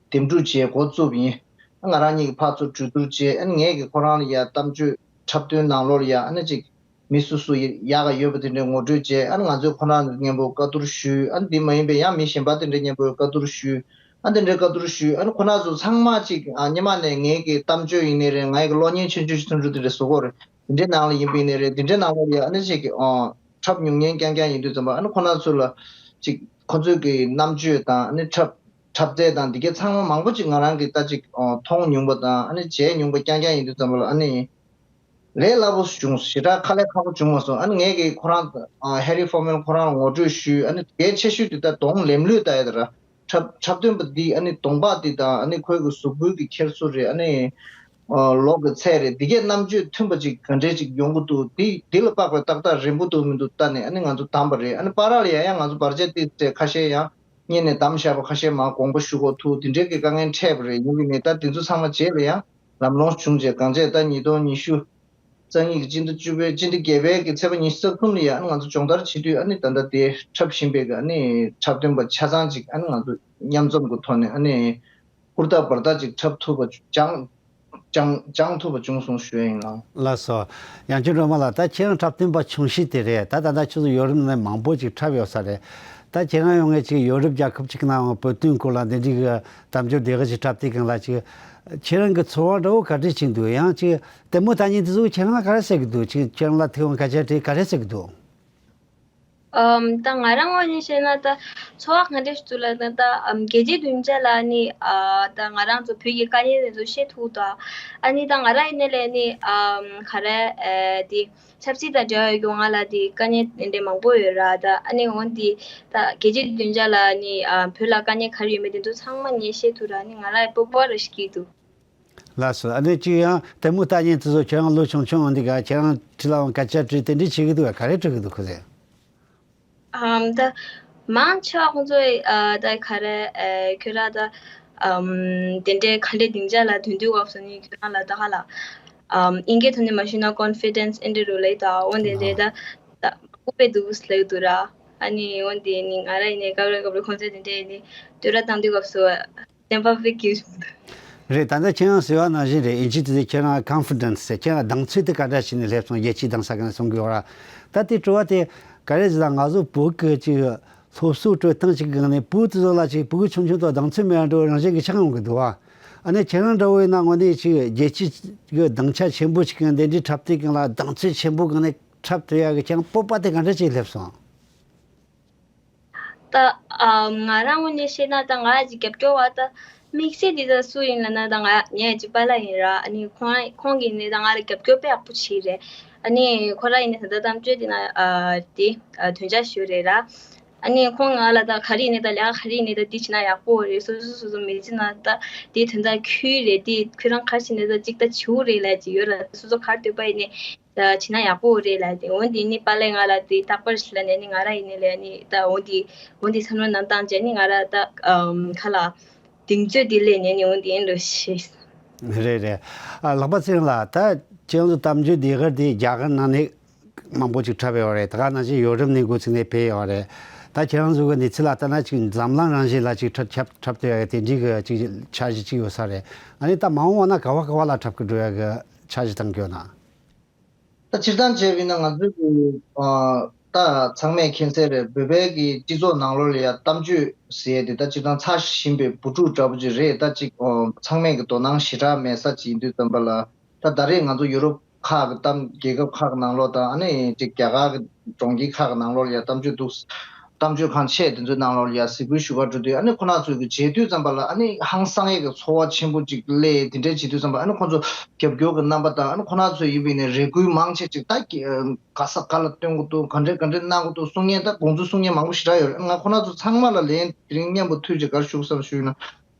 འདེམས་སྒྲུག་བྱས་འགོ་བཙུགས་པ་ཡིན། ང་རང་གཉིས་ཀྱིས་ཕར་ཚུར་གྲོས་བསྡུར་བྱས། ཨ་ནི་ངས་ཀྱིས་ཁོ་རང་ལ་ཡ་གཏམ་བརྗོད་འཁྲབ་སྟོན་ནང་ལོགས་ལ་ཡ་ཨ་ནི་ཅིག་མི་སུ་སུ་ཡ་ཡག་ག་ཡོད་པ་དེ་འདྲའི་ངོ་སྤྲོད་བྱས། ཨ་ནི་ང་ཚོས་ཁོ་རང་ཚོ་མཉམ་པོ་བཀའ་བསྡུར་ཞུས། ཨ་ནི་འདི་མ་ཡིན་པའི་ཡང་མི་གཞན་པ་དེ་འདྲའི་མཉམ་པོ་བཀའ་བསྡུར་ཞུས། ཨ་ནི་དེ་འདྲའི་བཀའ་བསྡུར་ཞུས། ཨ་ནི་ཁོ་རང་ཚོ་ཚང་མ་ཅིག་ཨ་སྔོན་མ་ནས་ངའི་གི་གཏམ་བརྗོད་ཡིན་ནའི་རེད། ངའི་གི་གློག་བརྙན་ཆུང་ཆུང་ཞིག་ཐུང་ཆུང་དེ་འདྲ་བཟོ་གི་ཡོད་རེད། དེ་འདྲའི་ནང་ལ་ཡིན་པ་ཡིན་ནའི་རེད། དེ་འདྲའི་ནང་ལོགས་ལ་ཡ་ཨ་ནི་ཅིག་གི་ཨ་འཁྲབ་མྱོང་མཁན་རྐྱང་རྐྱང་ཡིན་དུས་ཙམ་པ་ཨ་ནི་ཁོ་རང་ཚོ་ལ་ཅིག་ཁོ་ཚོའི་གི་རྣམ་དཔྱོད་དང་ཨ་ནི་འཁྲབ་འཁྲབ་རྩལ་དང་འདི་གའི་ཚང་མ་མང་པོ་ཅིག་ང་རང་གིས་ད་ཅིག་ཨ་མཐོང་མྱོང་པ་དང་ཨ་ནི་མཇལ་མྱོང་པ་རྐྱང་རྐྱང་ཡིན་དུས་ཙམ་པ་ལ་ཨ་ནི་ལས་སླ་པོ་བྱུང་སོང་། ཞེ་དྲག་དཀའ་ལས་ཁག་པོ་བྱུང་མ་སོང་། ཨ་ནི་ངས་ཀྱིས་ཁོ་རང་ཨ་ཧེ་རི་ཧྥོར་མན་ཁོ་རང་ལ་ངོ་སྤྲོད་ཞུས། ཨ་ནི་གལ་ཆེ་ཤོས་དེ་ད་གདོང་ལེབ་ལོས་ལྟ་ཡ་དེ་ར། འཁྲབ་འཁྲབ་སྟོན་པ་འདི་ཨ་ནི་གདོང་པ་འདི་དང་ཨ་ནི་ཁོའི་གི་གཟུགས་པོའི་གི་འཁྱེར་སོ་རེད། ཨ་ནི་ཨ་ལོག་གི་ཚད་རེད། འདི་གའི་རྣམ་དཔྱོད་མཐུན་པ་ཅིག་ག་འདྲས་ཅིག་ཡོང་གི་འདུག་འདི་འདི་ལ་དཔག་པའི་ཏག་ཏག་རན་པོ་འདུག་མི་འདུག་ལྟ་ནས་ཨ་ནི་ང་ཚོ་བདམས་པ་རེད། ཨ་ནི་བར་ལ་ཡང་ཡང་ང་ཚོ་བར་ཆད་ཏིག་ཙེ་ཁ་ཤས་ཡང་ སྔོན་ནས་བདམས་བཞག་པ་ཁ་ཤས་མར་དགོངས་པ་ཞུ་དགོས་ཐུག་དེ་འདྲའི་གི་དཀའ་ངལ་འཕྲད་པ་རེད། ཡིན་པ་ཡིན་ནའི་ད་དེ་ཚོ་ཚང་མ་རྗེས་ལ་ཡང་ལམ་ལྷོང་བྱུང་རྗེས་གང་བྱས་ད་ཉིས་སྟོང་ཉི་ཤུ་རྩ་གཉིས་ཀྱི་སྤྱི་ཟླ་བཅུ་པའི་སྤྱི་ཟླ་བརྒྱད་པའི་གི་ཚེས་པ་ཉི་ཤུ་རྩ་གསུམ་ལ་ཡང་ང་ཚོ་སྦྱོང་བརྡར་བྱེད་དུས་ཨ་ནི་ད་ལྟ་དེ་འཁྲབ་བཞིན་པའི་གི་ཨ་ནི་འཁྲབ་སྟོན་པ་ཆ་ཚང་ཅིག་ཨ་ནི་ང་ཚོ་མཉམ་འཛོམས་ཀྱི་ཐོག་ནས་ཨ་ནི་ཧུར་ཐག་འབད་ཐག་ཅིག་འཁྲབ་ཐུབ་པ་སྦྱང་སྦྱང་སྦྱང་ཐུབ་པ་བྱུང་སོང་ཞུ་ཡ་ཡིན་ལགས། ལགས་སོ། ཡང་ཁྱོད་སྒྲོལ་མ་ལགས། ད་ཁྱེད་རང་འཁྲབ་སྟོན་པ་ཆུང་ཤོས་དེ་རེད། ད་ད་ལྟ་ཁྱོད་ཚོ་ཡོ་རོབ་ནང་མང་པོ་ཅིག་འཁྲབ་ཡོད་ས་རེད། ད་ཁྱེད་རང་ཡོང་ངས་ཅིག་ཡོ་རོབ་རྒྱལ་ཁབ་ཅིག་ནང་ཡང་བོད་དོན་སྐོར་ལ་འདི་འདྲའི་གི་གཏམ་བརྗོད་བདེ་ག་ཅིག་འཁྲབ་དུས་སྒང་ལ་ཅིག་ཁྱེད་རང་གི་ཚོར་བ་འདྲ་བོ་ག་འདྲ་ཅིག་འདུག་ཡང་ཅིག་ལྟད་མོ་ལྟ་མཁན་དེ་ཚོ་ཁྱེད་རང་ལ་ག་རེ་ཟེར་གི་འདུག་ཅིག་ཁྱེད་རང་ལ་ཐུག་ཡོང་སྐད་ཆ་དྲིས་ག་རེ་ཟེར་གི་འདུག་ཨམ། ད་ང་རང་ངོས་ནས་བཤད་ན་ད་ཚོར་བ་ག་འདྲ་ཞིག་འདུག་ལབ་ན་ད་ཨམ་རྒྱལ་སྤྱིའི་སྡིངས་ཆ་ལ་ནི་ཨ་ད་ང་རང་ཚོ་བོད་ཀྱི་དཀའ་ངལ་དེ་ཚོ་བཤད་ཐུབ་ད། ཨ་ནི་ད་ང་རང་ཡིན་ནའི་ལས་ནི་ཨམ་ག་རེ་ཨེ་དེ་ཆབ་སྲིད་དང་འབྲེལ་བ་ཡོད་རྒྱུ་ང་ལ་དེ་དཀའ་ངལ་དེ་འདྲ་མང་པོ་ཡོད་ར། ད་ཨ་ནི་འོན་ཏེ་ད་རྒྱལ་སྤྱིའི་སྡིངས་ཆ་ལ་ནི་ཨ་བོད་ལ་དཀའ་ངལ་ག་རེ་ཡོད་མེད་དེ་ཚོ་ཚང་མ་ངས་བཤད་ཐུབ་ར། ཨ་ནི་ང་རང་སྤོབས་པ་ར་ཞིག་སྐྱེས་འདུག་ལགས་སོ། ཨ་ནི་ཅིག་ཡང་ལྟད་མོ་ལྟ་མཁན་དེ་ཚོ་ཁྱེད་རང་ལོ་ཆུང་ཆུང་འོང་དུས་ག་ཁྱེད་རང་འཁྲིས་ལའང་སྐད་ཆ་དྲིས་དེ་འདྲ་བྱེད་ཀྱི་འདུག་ག་ག་རེ་དྲི་གི་འདུག་ཁོ་ཚོས། ཨམ། ད་མང་ཆེ་བ་ཁོང་ཚོས་ཨ་ད་ག་རེ་ཨ་ཁྱོད་རང་ད་ཨམ་དེ་འདྲའི་ག་འདྲའི་སྡིངས་ཆ་ལ་ཐོན་དུས་སྐབས་སུ་ནི་ཁྱོད་རང་ལ་ད་ག་ལ་ཨམ་དབྱིན་སྐད་ཐོག་ནས་མ་ཞུས་ན་ཀོན་ཕི་ཌེན་སི་ཨེ་འདྲ་རུ་ལབ་ད། འོན་ཏེ་དེ་ད་ད་མང་པོ་དཔེ་འདུག་ལབ་འདུག་ར། ཨ་ནི་འོན་ཏེ་ནི་ང་རང་ཡིན་ནའི་སྐབས་རེ་སྐབས་རེ་ཁོང་ཚོས་དེ་འདྲའི་ནི་བསྟོད་ར་བཏང་དུས་སྐབས་སུ། བདེན་པ་དཔེ་སྐྱིད་རེད། ད་ལྟ་ཁྱེད་རང་ཟེར་བ་ནང་བཞིན་རེད། ཨིན་ཇི་དེ་ཚོས་ཁྱེད་རང་ཀོན་ཕི་ཌེན་སི་ཟེར། ཁྱེད་རང་གདེང་ཚོད་དེ་ག་འདྲ་བྱས་ནས་སླེབས་སོང་། རྒྱལ་སྤྱིའི་གདེང་ས་ག་ནས་སོང་གི་ཡོད་ར། ད་དེ་དྲི་བ་དེ་ག་རེ་ཟེར་ན་ང་ཚོ་བོད་ཀྱི་ཅིག་སློབ་གསོ་སྤྲོད་སྟངས་ཅིག་གི་ནས་བོད་དེ་ཚོ་ལ་ཅིག་ཕྲུ་གུ་ཆུང་ཆུང་དུ་གདེང་ཚོད་མེད་འགྲོ་རང་བཞིན་གྱི་ཆགས་ཡོང་གི་འདུག་བ། ཨ་ནི་ཁྱེད་རང་འདྲ་བོ་ཡིན་ན་དངོས་གནས་ཅིག་རྒྱལ་སྤྱི་གི་སྡིངས་ཆ་ཆེན་པོ་ཅིག་གི་འདི་འདྲའི་འཁྲབ་སྟེགས་སྒང་ལ་གདེང་ཚོད་ཆེན་པོ་གི་ནས་འཁྲབ་ཐུབ་ཡག་གི་ཁྱེད་རང་སྤོབས་པ་དེ་ག་འདྲ་ཅིག་སླེབས་སོང་། ད་ཨ་ང་རང་ངོས་ནས་བཤད་ན་ད་ང་ཅིག་རྒྱབ་སྐྱོར་བ་ད་དམིགས་བསལ་འདི་ད་སུ་ཡིན་ལབ་ན་ད་ང་ངའི་ཅིག་པཱ་ལགས་ཡིན་ར། ཨ་ནི་ཁོང་ཁོང་གིས་ནི་ད་ང་ལ་རྒྱབ་སྐྱོར་དཔེ་ཡག་པོ་བྱས་རེད། ཨ་ནི་ཁོ་རང་ཡིན་ནི་ད་ད་གཏམ་བརྗོད་འདི་ན་ཨ་དེ་ཨ་དོན་ཆ་ཞུ་རེད་ར། ཨ་ནི་ཁོང་ང་ལ་ད་ག་རེ་ཡིན་ནི་ད་ལས་ཀ་ག་རེ་ཡིན་ནི་ད་འདི་བྱས་ན་ཡག་པོ་རེད། སོ་སོ་སོ་སོ་མི་བྱེད་ན་ད་དེ་དོན་དག་ཁུལ་རེད། དེ་ཁོ་རང་ག་རེ་བྱས་ནི་ད་ཅིག་ད་བྱེད་དགོས་རེད་ལབ་ཅིག་ཡོད་ར། སོ་སོ་ག་རེ་འདོད་པ་ཡིན་ནི། ད་བྱེད་ན་ཡག་པོ་རེད་ལབ་དེ། འོན་ཏེ་ནི་པཱ་ལགས་ང་ལ་དེ་རྟག་པར་ཞིག་ལ་ནས་ནི་ང་རང་ཡིན་ནི་ལས་ནི་ད་འོན་ཏེ་འོན་ཏེ་བསམ་བློ་ནང་བཏང་བྱས་ནི་ང་རང་ད་ཨམ་ཁ་ལ་གདེང་ཚོད་དེ་སླེབས་ནས་ནི་འོན་ཏེ་ཡིན་འགྲོ་ཤེས། རེད་རེད། ཨ་ལྷག་པ་ཚེ་རིང་ལགས། ད་ཁྱེད་ཚོ་གཏམ་བརྗོད་འདི་གར་དེ་རྒྱ་གར་ནང་ནས་མང་པོ་ཅིག་འཁྲབ་ཡོད་རེད། ད་ག་ནང་བཞིན་ཡོ་རོབ་ནས་འགོ་ཚུགས་ནས་ཕེབས་ཡོད་རེད། ད་ཁྱེད་རང་ཚོ་གི་གནས་ཚུལ་ལ་ལྟ་ན་ཅིག་འཛམ་གླིང་རང་བཞིན་ལ་ཅིག་འཁྲབ་འཁྲབ་འཁྲབ་ཐུབ་ཡག་གི་དེ་འདྲའི་གི་ཅིག་འཆར་གཞི་ཅིག་ཡོད་ས་རེད། ཨ་ནི་ད་མ་འོངས་པ་ན་ག་བ་ག་བ་ལ་འཁྲབ་གི་འགྲོ་ཡག་གི་འཆར་གཞི་བཏང་གི་ཡོད་ན། ད་སྤྱིར་བཏང་བྱས་པ་ཡིན་ན་ང་ཚོས་ཀྱི་ཨ་ད་ཚང་མས་མཁྱེན་གསལ་རེད། བོད་པའི་གི་སྤྱི་ཚོགས་ནང་ལོགས་ལ་ཡ་གཏམ་བརྗོད་ཟེར་ཡས་དེ་ད་སྤྱིར་བཏང་ཚ་ཞིམ་པའི་བུ་ཕྲུག་འདྲ་པོ་ཅིག་རེད། ད་ཅིག་ཨ་ཚང་མས་གི་དོ་སྣང་ཞེ་དྲག་མེད་ས་ཅིག་ཡིན་དུས་ཙམ་པ་ལ་ད་ད་རེས་ང་ཚོ་ཡུ་རོབ་ཁག་གི་གཏམ་རྒྱལ་ཁབ་ཁག་གི་ནང་ལོགས་དང་ཨ་ནི་ཅིག་རྒྱ་གར་གི་གྲོང་ཁྱེར་ཁག་གི་ནང་ལོགས་ལ་ཡ་གཏམ་བརྗོད་འདུག་གཏམ་བརྗོད་ཁང་ཆེ་དེ་ཚོའི་ནང་ལོགས་ལ་ཡ་གཟིགས་འབུལ་ཞུ་གར་འགྲོ་དུས་ཨ་ནི་ཁོ་ན་ཚོས་ཀྱི་མཇལ་དུས་ཙམ་པ་ལ་ཨ་ནི་ཧང་སང་ཡས་ཀྱི་ཚོར་བ་ཆེན་པོ་ཅིག་སླེབས། དེ་འདྲས་བྱེད་དུས་ཙམ་པ་ཨ་ནི་ཁོ་ཚོ་རྒྱབ་སྐྱོར་གྱི་རྣམ་པ་དང་ཨ་ནི་ཁོ་ན་ཚོས་ཡིན་པ་ཡིན་ནའི་རེ་སྐུལ་མང་ཆེ་ཅིག་ད་ག་ས་ག་ལ་སྟོན་དགོས་འདུག་ག་འདྲས་ག་འདྲས་གནང་དགོས་འདུག་གསུང་མཁན་ད་དགོངས་ཚུལ་གསུང་མཁན་མང་པོ་ཞེ་དྲག་ཡོད་རེད། ང་ཁོ་ན་ཚོ་ཚང་མ་ལ་ལན་དེ་རིང་སྙན་པོ་ཐུགས་རྗེ་ག་རེ་ཞུ་བསམ་ཞུས་ན།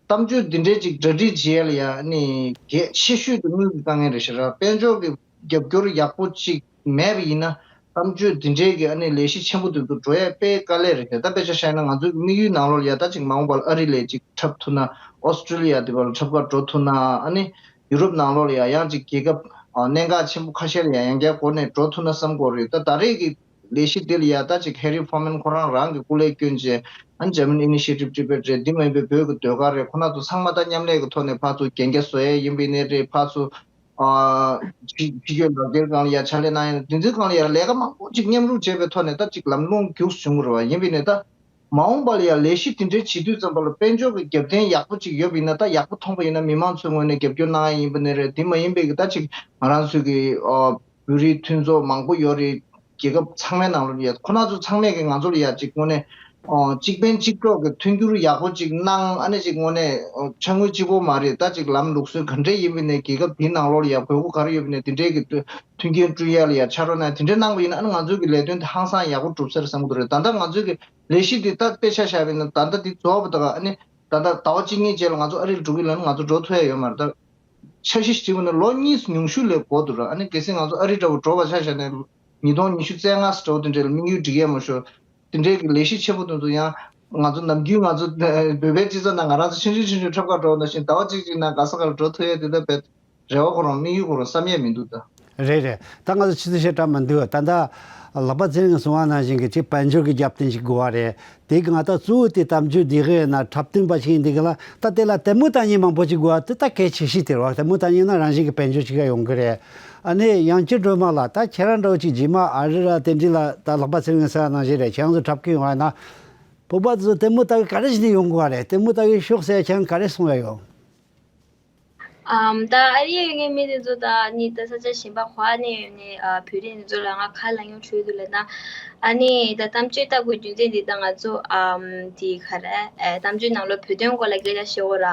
གཏམ་བརྗོད་འདི་འདྲའི་ཅིག་གྲ་སྒྲིག་བྱེད་ཡ་ལ་ཡ་ནི་གལ་ཆེ་ཤོས་དེ་དངུལ་གྱི་དཀའ་ངལ་རེད་ཤག་ར། དཔལ་འབྱོར་གྱི་རྒྱབ་སྐྱོར་ཡག་པོ་ཅིག་མེད་པ་ཡིན་ན་གཏམ་བརྗོད་འདི་འདྲའི་གི་ཨ་ནི་ལས་གཞི་ཆེན་པོ་དེ་ཚོ་འགྲོ་ཡ་དཔེ་དཀའ་ལས་རེད་ཤག་ད་དཔེ་ཆ་བཞག་ན་ང་ཚོའི་དམིགས་ཡུལ་ནང་ལོགས་ལ་ཡ་ད་ཅིག་མ་འོངས་པ་ལ་ཨ་རི་ལ་ཅིག་འཁྲབ་ཐུབ་ན། ཨོ་སི་ཀྲི་ལི་ཡ་དེ་བ་ལ་འཁྲབ་གར་འགྲོ་ཐུབ་ན། ཨ་ནི་ཡུ་རོབ་ནང་ལོགས་ལ་ཡ་ཡང་ཅིག་རྒྱལ་ཁབ་ཨ་གནད་འགག་ཆེན་པོ་ཁ་ཤས་ལ་ཡ་ཡང་བསྐྱར་འགོ་ནས་འགྲོ་ཐུབ་ན་བསམ་གྱི་ཡོད་རེད། ད་ད་རེས་ཀྱི་ལས་གཞི་འདི་ལ་ཡ་ད་ཅིག་ཧེ་རི་ཕོ་མན་ཁོ་རང་རང་གི་སྐུ་ལས་བསྐྱོན་བྱས་ཨ་ནི་German Initiative Tibet རེད། འདི་མ་ཡིན་པའི་བོད་ཀྱི་ཟློས་གར་རེད། ཁོ་ན་ཚོ་ཚང་མ་ད་མཉམ་ལས་ཀྱི་ཐོག་ནས་ཕར་ཚུར་གན་རྒྱ་བཟོ་ཡས་ཡིན་པ་ཡིན་ནའི་རེད། ཕར་ཚུར་ཨ་ཕྱི་ཕྱི་སྐྱོད་ལག་འཁྱེར་སྒང་ལ་ཡ་ཕྱག་ལས་གནང་ཡས་འདི་ཚོའི་སྒང་ལ་ཡ་ལས་ཀ་མང་པོ་ཅིག་མཉམ་རུབ་བྱས་པའི་ཐོག་ནས་ད་ཅིག་ལམ་ལྷོང་རྒྱུགས་བྱུང་གི་རེད་བ། ཡིན་པ་ཡིན་ནའི་ད་མ་འོངས་པ་ལ་ཡ་ལས་གཞི་དེ་འདྲའི་བྱེད་དུས་ཙམ་པ་ལ་དཔལ་འབྱོར་གྱི་རྒྱབ་རྟེན་ཡག་པོ་ཅིག་ཡོད་པ་ཡིན་ན་ད་ཡག་པོ་མཐོང་པ་ཡིན་ན་མི་མང་ཚོའི་ངོས་ནས་རྒྱབ་སྐྱོར་གནང་ཡ་ཡིན་པ་ནའི་རེད། དེ་མ་ཡིན་པའི་གི་ད་ཅིག་ང་རང་ཚོའི་གི་ཨ་བོད་རིགས་མཐུན་ཚོགས་མང་པོ་ཡོད་རེད། རྒྱལ་ཁབ་ཚང་མའི་ནང་ལོགས་ལ་ཡ་ཁོ་ན་ཚོ་ཚང་མས་ཀྱི་ང་ཚོ་ལ་ཡ་གཅིག་དངོས་གནས་ཨ་གཅིག་ཕན་གཅིག་གྲོགས་ཀྱི་མཐུན་འགྱུར་ཡག་པོ་གཅིག་གནང་། ཨ་ནི་གཅིག་དངོས་གནས་ཨ་ཕྱག་དངུལ་གཅིག་པོ་མ་རེད། ད་གཅིག་ལམ་ལུགས་སྲོལ་ག་འདྲས་ཡིན་པ་ནས་རྒྱལ་ཁབ་དེའི་ནང་ལོགས་ལ་ཡ་དགོས་མཁོ་ག་རེ་ཡོད་པ་ནས་དེ་འདྲས་ཀྱི་མཐུན་རྐྱེན་བསྐྲུན་ཡ་ལ་ཡ་ཕྱག་རོགས་གནང་། དེ་འདྲས་གནང་པ་ཡིན་ན་ཨ་ནི་ང་ཚོའི་གི་ལས་དོན་དེ་ཧང་སང་ཡག་པོ་འགྲུབ་ས་རེད་བསམ་གྱི་འདུག་རེད། ད་ལྟ་ང་ཚོའི་གི་ལས་གཞི་འདི་ད་དཔེ་ཆ་བཞག་པ་ཡིན་ན་ད་ལྟ་འདི་རྫོགས་པ་དང་ཨ་ནི་ད་ལྟ་ཟླ་བ་གཅིག་གཉིས་རྗེས་ལ་ང་ཚོ་ཨ་རིར་འགྲོ་གི་ལབ་ན་ང་ཚོ་འགྲོ་ཐུབ་ཡ་ཡོད་མ་རེད། ད་འཆར་གཞི་ཞིག་བྱེད་དགོས་ན་ལོ་གཉིས་ཉུང་ཤོས་ལས་འགོར་འདུག་ར། ཨ་ནི་གལ་སྲིད་ང་ཚོ་ཨ་རི་འདྲ་བོ་འགྲོ་བ་ཆ་བཞག་ན་ཉིས་སྟོང་ཉི་ཤུ་རྩ་ལྔ་ཙམ་འདྲ་བོ་དེ་འདྲ་ལ་དམིགས་ཡུལ་སྒྲིག་ཡས་མ་ཤོར། དེ་འདྲའི་གི་ལས་གཞི་ཆེན་པོ་དེ་ཚོ་ཡང་ ང་ཚོ་ནམ་རྒྱུན་ང་ཚོ་བོད་པའི་སྤྱི་ཚོགས་ནང་ང་རང་ཚོ་ཆུང་ཆུང་ཆུང་ཆུང་འཁྲབ་གར་འགྲོ་བ་ནང་བཞིན་ཟླ་བ་གཅིག་གཅིག་ནང་ག་ས་གར་འགྲོ་ཐུབ་ཡས་དེ་ལྟ་བུའི་རེ་བ་ཁོ་རང་དམིགས་ཡུལ་ཁོ་རང་བསམ་ཡས་མི་འདུག་ད། རེད་རེད། ད་ང་ཚོ་ཆུ་ཚོད་བཤད་གྲབས་མི་འདུག་ད་ལྟ་ལག་པ་ཚེ་རིང་གསུང་བ་ནང་བཞིན་གྱི་ཅིག་དཔལ་འབྱོར་གྱི་རྒྱབ་རྟེན་ཞིག་དགོས་བ་རེད། དེ་གི་ང་ད་གཙོ་བོ་དེ་གཏམ་རྒྱུད་འདི་གི་ན་འཁྲབ་སྟོན་པ་ཞིག་ཡིན་འདི་གི་ལ་ད་དེ་ལ་ལྟད་མོ་ལྟ་མཁན་མང་པོ་ཅིག་དགོས་བ་དེ་ད་གལ་ཆེ་ཤོས་དེ་རེད་བ། ལྟད་མོ་ལྟ་མཁན་ན་རང་བཞིན་གྱི་དཔལ་འབྱོར་ཅིག་ཡོང་གི་རེད། ཨ་ནི་ཡང་སྤྱི་སྒྲོལ་མ་ལགས། ད་ཁྱེད་རང་འདྲ་བོ་ཅིག་རྗེས་མ་ཨ་རི་ར་དེ་འདྲ་ལ་ད་ལག་པ་ཚེ་རིང་གསུང་བ་ནང་བཞིན་རེད། ཁྱེད་རང་ཚོ་འཁྲབ་མཁན་ཡོང་བ་ན་བོད་པ་ཚོ་ལྟད་མོ་ལྟ་གི་ག་རེ་བྱས་ནས་ཡོང་དགོས་བ་རེད། ལྟད་མོ་ལྟ་གི་ཤོག་ཟེར་ཁྱེད་རང་ག་རེ་གསུང་བ་ཡོད། ཨམ། ད་ཨ་རིའི་ཡོད་མཁན་མི་དེ་ཚོ་ད་ནི་ད་ས་ཆ་གཞན་པ་ག་པར་ནས་ཡོད་ནས་ཨ་བོད་རིགས་དེ་ཚོ་ལ་ང་ཁ་ལ་ཉོ་འཕྲོད་དུ་ལ་ན། ཨ་ནི་ད་གཏམ་བརྗོད་ལྟ་དགོས་རྒྱུ་མཚན་འདི་ད་ང་ཚོ་ཨམ་དེ་ག་རེ་ཨ་གཏམ་བརྗོད་ནང་ལོགས་བོད་དོན་སྐོར་ལ་སྐད་ཆ་བཤད་འོ་ར།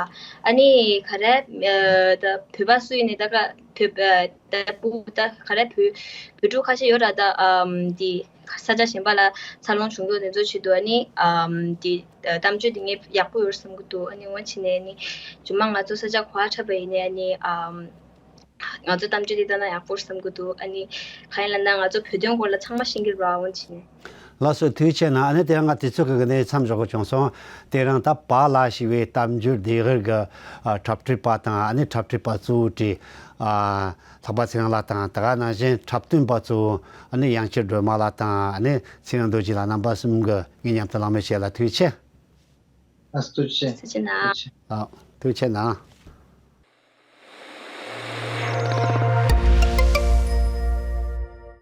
ཨ་ནི་ག་རེ་ཨ་ད་བོད་པ་སུ་ཡིན་ནས་ད་ག་བོད་ཨ་ད་སྤུ་ད་ག་རེ་བོད་བོད་ཕྲུག་ཁ་ཤས་ཡོད་ར། ད་ཨམ་དེ་ས་ཆ་གཞན་པ་ལ་འཚར་ལོངས་བྱུང་འདུག་དེ་ཚོ་ཆེད་དུ་ཨ་ནི་ཨམ་དེ་གཏམ་བརྗོད་དེ་ངས་ཡག་པོ་ཡོད་བསམ་གི་འདུག་ཨ་ནི་འོ་བྱས་ནས་ཨ་ནི་རྗེས་མ་ང་ཚོ་ས་ཆ་ག་པར་འཁྲབ་པ་ཡིན་ནའི་ཨ་ནི་ཨམ་ང་ཚོ་གཏམ་བརྗོད་དེ་ལྟ་ན་ཡག་པོ་བསམ་གི་འདུག་ཨ་ནི་གང་ཡིན་ལབ་ན་ང་ཚོ་བོད་དོན་སྐོར་ལ་ཚང་མ་ཤེས་ཀྱི་རེད་བ། འོ་བྱས་ནས། ལགས་སོ། ཐུགས་རྗེ་ཆེ་གནང་། ཨ་ནི་དེ་རིང་ང་དུས་ཚོད་ཀྱི་གནས་མཚམས་འཇོག་གི་བྱུང་སོང་། དེ་རིང་ད་པཱ་ལགས་ཞེས་པའི་གཏམ་བརྗོད་ལྡེབས་རིས་ཀྱི་ཨ་འཁྲབ་སྟོན་པ་དང་ཨ་ནི་འཁྲབ་ཁྲིད་པ་གཙོ་བོ་གྲས་ཨ་ལྷག་པ་ཚེ་རིང་ལགས་དང་། དེ་ག་ནང་བཞིན་འཁྲབ་སྟོན་པ་གཙོ་བོ་ཨ་ནི་ཡང་སྤྱི་སྒྲོལ་མ་ལགས་དང་ཨ་ནི་ཚེ་རིང་རྡོ་རྗེ་ལགས། རྣམ་པ་གསུམ་གྱིས་ངའི་མཉམ་དུ་གླེང་མོལ་བྱས་ལ་ཐུགས་རྗེ་ཆེ། ཨ་ཐུགས་རྗེ་ཆེ། ཐུགས་རྗེ་གནང་། ཐུགས་རྗེ་ཆེ། ཨ་ཐུགས་རྗེ་གནང་།